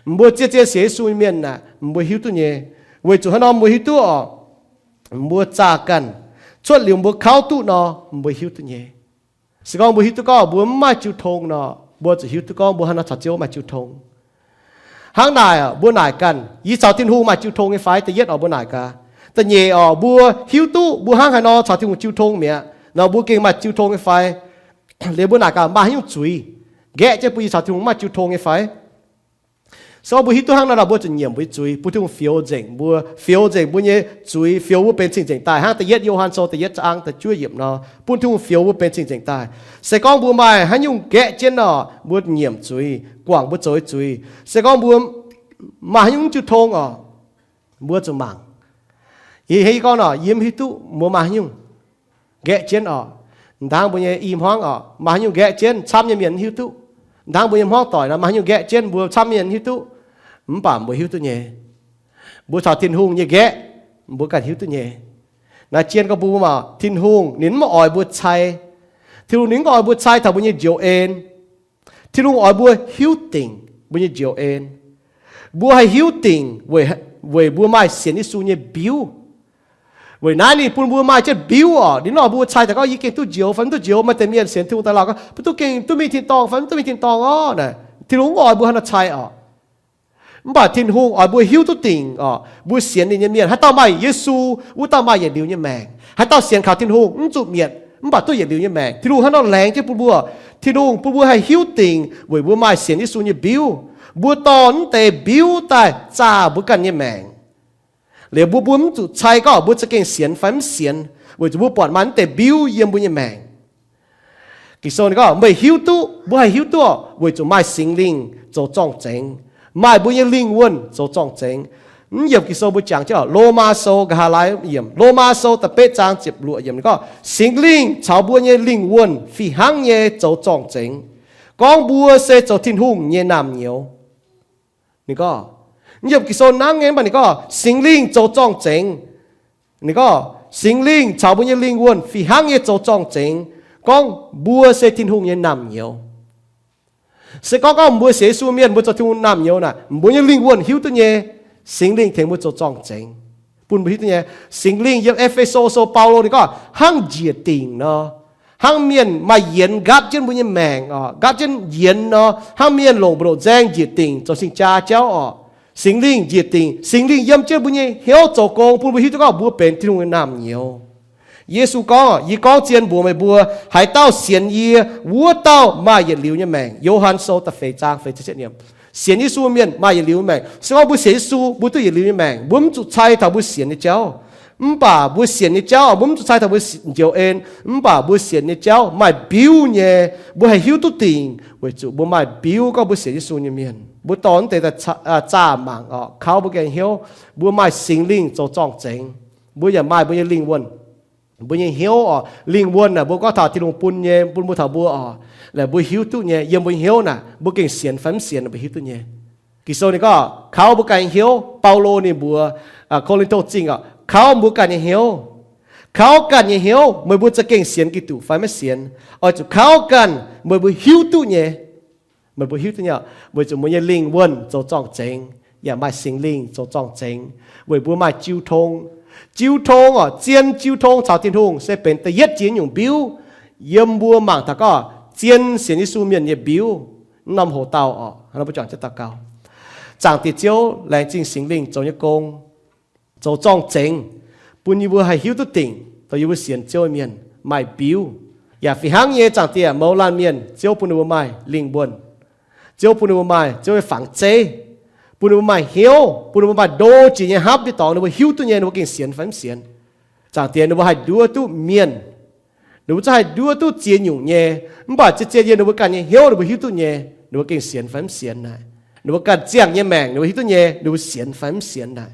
Mbuo zien-zien sienx Yesu nyei mienh aah, mbuo hiuv duqv nyei. Weic zuqc hnangv nor mbuo hiuv duqv oc, mbuo zaah ganh cuotv liuz mbuo kauv duqv nor, mbuo hiuv duqv nyei. Se gorngv mbuo hiuv duqv gorngv mbuo mv maaih jiu tong nor, mbuo zuqc hiuv duqv gorngv mbuo hnangv haaix nor caux Ziouv maaih jiu tong. Hnangv naaic, mbuo naaic ganh, yie caux Tin-Hungh maaih jiu tong nyei fai? Da'yietv oc, mbuo naaic gaax. Da'nyeic oc, mbuo hiuv duqv mbuo hnangv haaix nor caux Tin-Hungh jiu tong mi'aqv nor, mbuo gengh maaih jiu tong nyei fai? Liuz mbuo naaic gaax, maaih haaix nyungc zuiz nqaeqv jienv bun yie caux Tin-Hungh maaih jiu tong nyei fai? Se gorngv mbuo hiuv duqv hnangv naaic nor, mbuo zuqc nyiemc mbuo nyei zuiz, bun Tin-Hungh fioux nzengc mbuo, fioux nzengc mbuo nyei zuiz, fioux mbuo benx cing-nzengc daaih, hnangv da'yietv Yo^han Sou da'yietv zaang da'juov yiemc nor, bun Tin-Hungh fioux mbuo benx cing-nzengc daaih. Se gorngv mbuo maaih haaix nyungc nqaeqv jienv oc, mbuo nyiemc zuiz, guangc mbuo zoux nyei zuiz. Se gorngv mbuo maaih haaix nyungc jiu tong oc, mbuo zuqc mangc. Yie hnangv yie gorngv nor, yie mv hiuv duqv mbuo maaih haaix nyungc nqaeqv jienv oc. M'dangv mbuo nyei i hmuangv oc, maaih haaix nyungc nqaeqv jienv, camv nyei mienh mv hiuv duqv. M'dangv mbuo nyei hmuangv doic nor, maaih haaix nyungc nqaeqv jienv, mbuo camv nyei mienh mv hiuv duqv. Mv baac mbuo hiuv duqv nyei. Mbuo caux Tin-Hungh nyei nqaeqv, mbuo ganh hiuv duqv nyei. Naaiv zien gorngv mbuo mangc, Tin-Hungh ninh mv oix mbuo cai. Tin-Hungh ninh mv oix mbuo cai taux mbuo nyei njoux en. Tin-Hungh oix mbuo hiuv dingc mbuo nyei njoux en. Mbuo haih hiuv dingc weic mbuo maaih sienx Yesu nyei mbiuv. Weic naaiv ninh bun mbuo maaih jienv mbiuv oc. Ninh mv oix mbuo cai taux gorngv yie gengh duqv njoux fai mv duqv njoux. Maaih deix mienh sienx Tin-Hungh daaih lauh gorngv, mv duqv gengh duqv mingh tin-dorngh fai mv duqv mingh tin-dorngh orqc. Tin-Hungh mv oix mbuo hnangv nor cai oc. Mv baac Tin-Hungh oix mbuo hiuv duqv dingc oc, mbuo sienx ninh nyei mienh, haaix dauh maaih Yesu, wuov dauh maaih yietc liuz nyei maengc. Haaix dauh sienx kaux Tin-Hungh mv zuqc mietc, mv baac duqv yietc liuz nyei maengc. Tin-Hungh hnangv nor laengz jienv bun mbuo. Tin-Hungh bun mbuo haih hiuv dingc weic mbuo maaih sienx Yesu nyei mbiuv. Mbuo dorh naaiv deix mbiuv daaih zaah mbuo ganh nyei maengc. Liuz mbuo, mbuo mv zuqc cai gorngv mbuo za'gengh sienx fai mv sienx, weic zuqc mbuo buatc maaih naaiv deix mbiuv yiem mbuo nyei maengc. Ging-Sou ninh gorngv, meih hiuv duqv, mbuo haih hiuv duqv weic zuqc maaih Singx Lingh zoux zorng-zengx, maaih mbuo nyei lingh wuonh zoux zorng-zengx. Mv yiemc Ging-Sou mbuo jangx jienv oc, Lomaa Sou nqa'haav laai yiemc, Lomaa Sou da'betv zaang ziepc luoqc yiemc ninh gorngv, Singx Lingh caux mbuo nyei lingh wuonh fih hnangv nyei zoux zorng-zengx, gorngv mbuo se zoux Tin-Hungh nyei naamh nyouz. Ninh gorngv, mv yiemc Ging-Sou nangv nyei mv baac ninh gorngv Singx Lingh zoux zorng-zengx. Ninh gorngv Singx Lingh caux mbuo nyei lingh wuonh fih hnangv nyei zoux zorng-zengx, gorngv mbuo se Tin-Hungh nyei naamh nyouz. Se gorngv gorngv mbuo sienx Yesu mienh mbuo zoux Tin-Hungh naamh nyouz naaic, mbuo nyei lingh wuonh hiuv duqv nyei, Singx Lingh tengx mbuo zoux zorng-zengx, bun mbuo hiuv duqv nyei. Singx Lingh yiem E^fe^so Sou Baulo ninh gorngv hnangv njiec dingc nor, hnangv mienh maaih yienx nqaapv jienv mbuo nyei maengc oc, nqaapv jienv yienx nor, hnangv mienh longc mbu'ndongc nzaeng njiec dingc zoux sing-jaa jauv oc. Singx Lingh njiec dingc, Singx Lingh yiem jienv mbuo nyei hnyouv zoux gong bun mbuo hiuv duqv gorngv mbuo benx Tin-Hungh nyei naamh nyouz. Yesu gorngv, yie gorngv zien mbuox meih mbuo, haaix dauh sienx yie, wuov dauh maaih yietc liuz nyei maengc. Yo^han Sou da'feix zaang feix ziepc cietv yiemc. Sienx Yesu mienh maaih yietc liuz nyei maengc. Se gorngv mbuo sienx Yesu, mbuo duqv yietc liuz nyei maengc. Mbuo mv zuqc cai taux mbuo sienx nyei jauv. Mv baac mbuo sienx nyei jauv, mbuo mv zuqc cai taux mbuo njoux en, mv baac mbuo sienx nyei jauv maaih mbiuv nyei. Mbuo haih hiuv duqv dingc weic zuqc mbuo maaih mbiuv gorngv mbuo sienx Yesu nyei mienh. Mbuo dorh naaiv deix zaah mangc oc, kauv mbuo ganh hnyouv. Mbuo maaih Singx Lingh zoux zorng-zengx. Mbuo yaac maaih mbuo nyei lingh wuonh, mbuo nyei hnyouv oc. Lingh wuonh naaic mbuo gorngv taux Tin-Hungh bun nyei, bun mbuo taux mbuo oc, laaix mbuo hiuv duqv nyei. Yiem mbuo nyei hnyouv naaic mbuo gengh sienx fai mv sienx, mbuo hiuv duqv nyei. Ging-Sou ninh gorngv kauv mbuo ganh hnyouv. Baulo ninh mbuox Ko^lin^to Zingh oc, kauv mbuo ganh nyei hnyouv. Kauv ganh nyei hnyouv, meih mbuo za'gengh sienx Giduc fai maiv sienx. Oix zuqc kauv ganh meih mbuo hiuv duqv nyei. Meih mbuo hiuv duqv nyei, weic zuqc mbuo nyei lingh wuonh zoux zorng-zengx, yaac maaih Singx Lingh zoux zorng-zengx, weic mbuo maaih jiu tong. Jiu tong oc, zien jiu tong caux Tin-Hungh se benx da'yietv jiex nyungc mbiuv. Yiem mbuo mangc taux gorngv zien sienx Yesu mienh nyei mbiuv, mv norm hoc dauh oc, mbuo juangc jienv daux gaux. Zaangc Diex Ziouv, laengz zingh Singx Lingh zoux nyei gong, zoux zorng-zengx, bun yie mbuo haih hiuv duqv dingc, dongh yie mbuo sienx Ziouv nyei mienh maaih mbiuv. Yaac fih hnangv nyei, Zaangc Diex, mouz laanh mienh, Ziouv bun ninh mbuo maaih lingh wuonh. Ziouv bun ninh mbuo maaih Ziouv nyei fangx zeiv, bun ninh mbuo maaih hnyouv, bun ninh mbuo maaih ndo jiex nyei hnamv nyei dorngx, ninh mbuo hiuv duqv nyei, ninh mbuo gengh sienx fai mv sienx. Zaangc Diex, ninh mbuo haih nduov duqv mienh, ninh mbuo zungv haih nduov duqv ziex nyungc nyei. Mv baac zien-zien yiem ninh mbuo ganh nyei hnyouv ninh mbuo hiuv duqv nyei, ninh mbuo gengh sienx fai mv sienx naaic. Ninh mbuo ganh ziangh nyei maengc ninh mbuo hiuv duqv nyei, ninh mbuo sienx fai mv sienx naaic.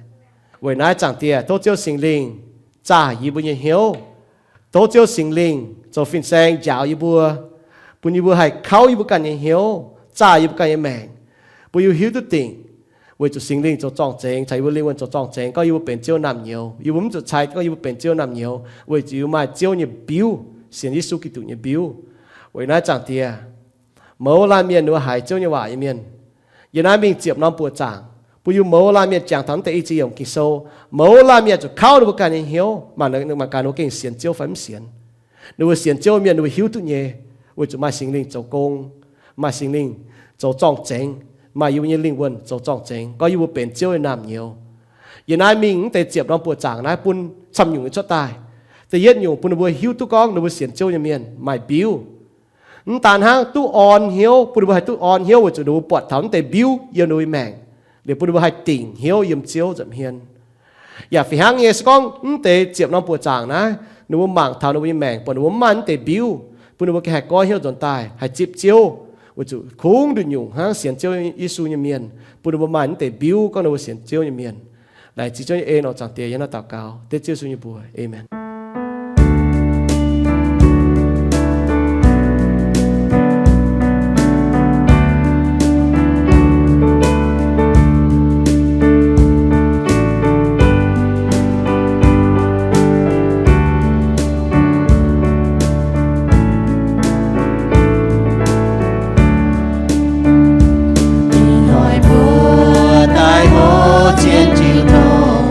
Weic naaiv, Zaangc Diex, tov Ziouv Singx Lingh zaah yie mbuo nyei hnyouv. Tov Ziouv Singx Lingh zoux fin-saeng njaaux yie mbuo, bun yie mbuo haih kauv yie mbuo ganh nyei hnyouv, zaah yie mbuo ganh nyei maengc, bun yie mbuo hiuv duqv dingc, weic zuqc Singx Lingh zoux zorng-zengx, caux yie mbuo lingh wuonh zoux zorng-zengx, gorngv yie mbuo benx Ziouv naamh nyouz. Yie mbuo mv zuqc cai gorngv yie mbuo benx Ziouv naamh nyouz, weic zuqc yie mbuo maaih Ziouv nyei mbiuv, sienx Yesu Giduc nyei mbiuv. Weic naaiv, Zaangc Diex, mouz laanh mienh ninh mbuo haiz Ziouv nyei waac nyei mienh, yie naaiv mingh ziepc norm buoqc zaangc, bun yie mouz laanh mienh jangx taux naaiv deix i ziex yiemc Ging-Sou. Mouz laanh mienh zuqc kauv ninh mbuo ganh nyei hnyouv, mangc gaax ninh mbuo gengh sienx Ziouv fai mv sienx. Ninh mbuo sienx Ziouv mienh ninh mbuo hiuv duqv nyei, weic zuqc maaih Singx Lingh zoux gong, maaih Singx Lingh zoux zorng-zengx, maaih yie mbuo nyei lingh wuonh zoux zorng-zengx, gorngv yie mbuo benx Ziouv nyei naamh nyouz. Yie naaiv mingh naaiv deix ziepc norm buoqc zaangc naaiv bun camv nyungc nyei cuotv daaih. Da'yietv nyungc bun ninh mbuo hiuv duqv gorngv ninh mbuo sienx Ziouv nyei mienh maaih mbiuv. Mv daan hnangv, duqv orn hnyouv, bun ninh mbuo haih duqv orn hnyouv weic zuqc ninh mbuo buatc taux naaiv deix mbiuv yiem ninh mbuo nyei maengc, liuz bun ninh mbuo haih dingc hnyouv yiem Ziouv nza'hmien. Yaac fih hnangv nyei, se gorngv naaiv deix ziepc norm buoqc zaangc naaiv ninh mbuo mangc taux ninh mbuo nyei maengc buatc ninh mbuo mv maaih naaiv deix mbiuv, bun ninh mbuo gengh haih goiv hnyouv nzuonx daaih haih zipv Ziouv, weic zuqc kungx nduqc nyungc hnangv sienx Ziouv Yesu nyei mienh, bun ninh mbuo maaih naaiv deix mbiuv gorngv ninh mbuo sienx Ziouv nyei mienh. Laengz zingh Ziouv nyei en oc, Zaangc Diex, yiem naaiv daux gaux dengv Ziouv Yesu nyei mbuox. Aamen. Ih hnoi mbuo daaih hopv zien jiu tong,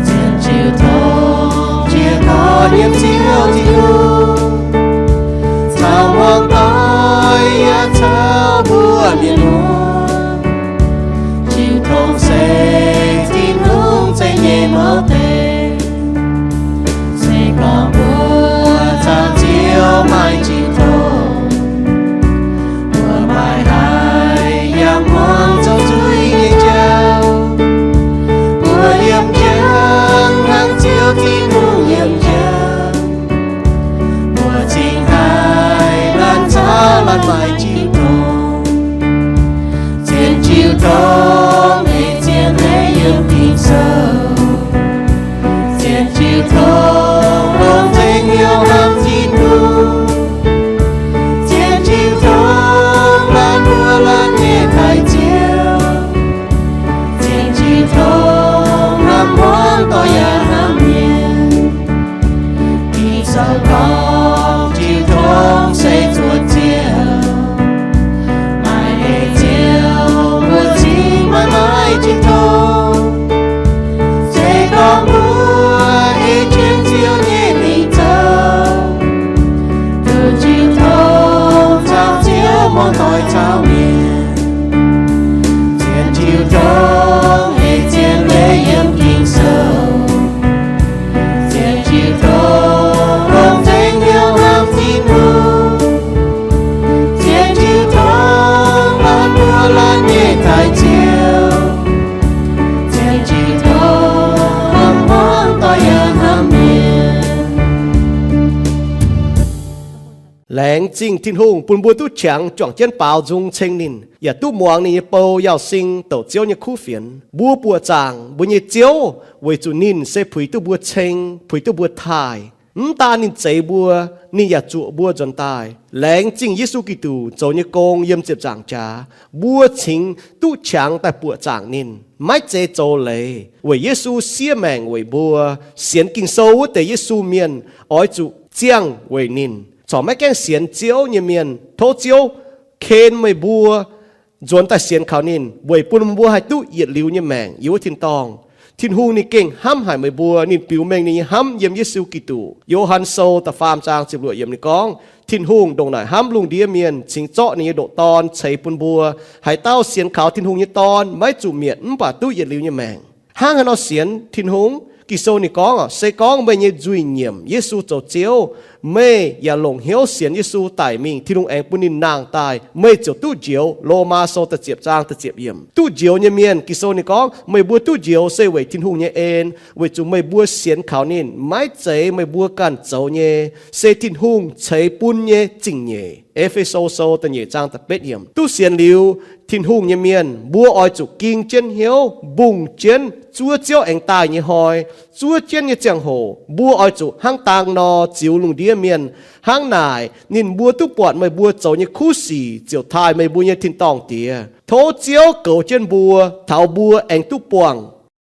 zien jiu tong jiex korv yiem Ziouv Tin-Hungh, caux muoz-doic yaac caux mbuo mienh muoz. Jiu tong se Tin-Hungh zeiv nyei mouz deix. Se gorngv mbuo caux Ziouv maaih jiu tong, mbuo maiv haih yaac muangx zoux zuiz nyei jauv. Mbuo yiem njang hnangv Ziouv Tin-Hungh yiem njang, mbuo cingx haih laanh caux laanh maaih jiu tong. Zien jiu tong ei zien leiz yiem Ging-Sou. Zien jiu tong longc nzengc hnyouv hnamv Tin-Hungh. Zien jiu tong laanh mbuo laanh nyei taaih Ziouv. Zien jiu tong hnamv muoz-doic yaac hnamv mienh. Ging-Sou gorngv jiu tong se zuoqc Ziouv. Maaih eix Ziouv mbuo cingx maiv maaih jiu tong. Se gorngv mbuo ei jienv Ziouv nyei mingh zoux, duqv jiu tong caux Ziouv, muoz-doic caux mienh. Zien jiu tong ei zien leiz yiem Ging-Sou. Zien jiu tong longc nzengc hnyouv hnamv Tin-Hungh. Zien jiu tong laanh mbuo laanh nyei taaih Ziouv. Zien jiu tong hnamv muoz Laengz zingh Tin-Hungh bun mbuo duqv qangx juangc jienv baaux nzung ceng ninh, yaac duqv muangx ninh nyei bou Yaauc Sing douc Ziouv nyei kuv fienx. Mbuo buoqc zaangc mbuo nyei Ziouv weic zuqc ninh se puix duqv mbuo ceng, puix duqv mbuo taaih. Mv daan ninh zeix mbuo, ninh yaac zuoqc mbuo nzuonx daaih. Laengz zingh Yesu Giduc zoux nyei gong yiem ziepc nzaangc jaax, mbuo cingx duqv qangx daaih buoqc zaangc ninh, maiv zeiz zoux leiz, weic Yesu siev maengc weic mbuo. Sienx Ging-Sou wuov deix Yesu mienh oix zuqc ziangh weic ninh, corc maiv gaengh sienx Ziouv nyei mienh. Tov Ziouv ken meih mbuo nzuonx daaih sienx kaux ninh, weic bun mbuo haih duqv yietc liuz nyei maengc yiem wuov tin-dorngh. Tin-Hungh ninh gengh hnamv haic meih mbuo. Ninh biux mengh ninh nyei hnamv yiem Yesu Giduc. Yo^han Sou da'faam zaang ziepc luoqc yiemc ninh gorngv, Tin-Hungh ndongc naaic hnamv lungh ndiev mienh, cingx zorqv ninh nyei ndoqc Dorn ceix bun mbuo. Haaix dauh sienx kaux Tin-Hungh nyei Dorn maiv zuqc mietc mv baac duqv yietc liuz nyei maengc. Hnangv haaix nor sienx Tin-Hungh? Ging-Sou ninh gorngv, Se gorngv meih nyei nzuih nyiemc Yesu zoux Ziouv, meih yaac longc hnyouv sienx Yesu daic mingh, Tin-Hungh aengx bun ninh nangh daaih, meih ziouc duqv njoux. Lomaa Sou da'ziepc zaang da'ziepc yiemc. Duqv njoux nyei mienh, Ging-Sou ninh gorngv, meih mbuo duqv njoux se weic Tin-Hungh nyei en, weic zuqc meih mbuo sienx kaux ninh. Maiv zeiz meih mbuo ganh zoux nyei, se Tin-Hungh ceix bun nyei zingh nyeic. E^fe^so Sou da'nyeic zaang da'betv yiemc. Duqv sienx liuz Tin-Hungh nyei mienh, mbuo oix zuqc ging jienv hnyouv, mbungh jienv zuov Ziouv aengx daaih nyei hnoi. Zuov jienv nyei ziangh hoc mbuo oix zuqc hnangv dang nor ziux lungh ndiev mienh. Hnangv naaic ninh mbuo duqv buatc meih mbuo zoux nyei kuv sic ziouc taaih meih mbuo nyei tin-dorngh Diex. Tov Ziouv goux jienv mbuo, taux mbuo aengx duqv buangh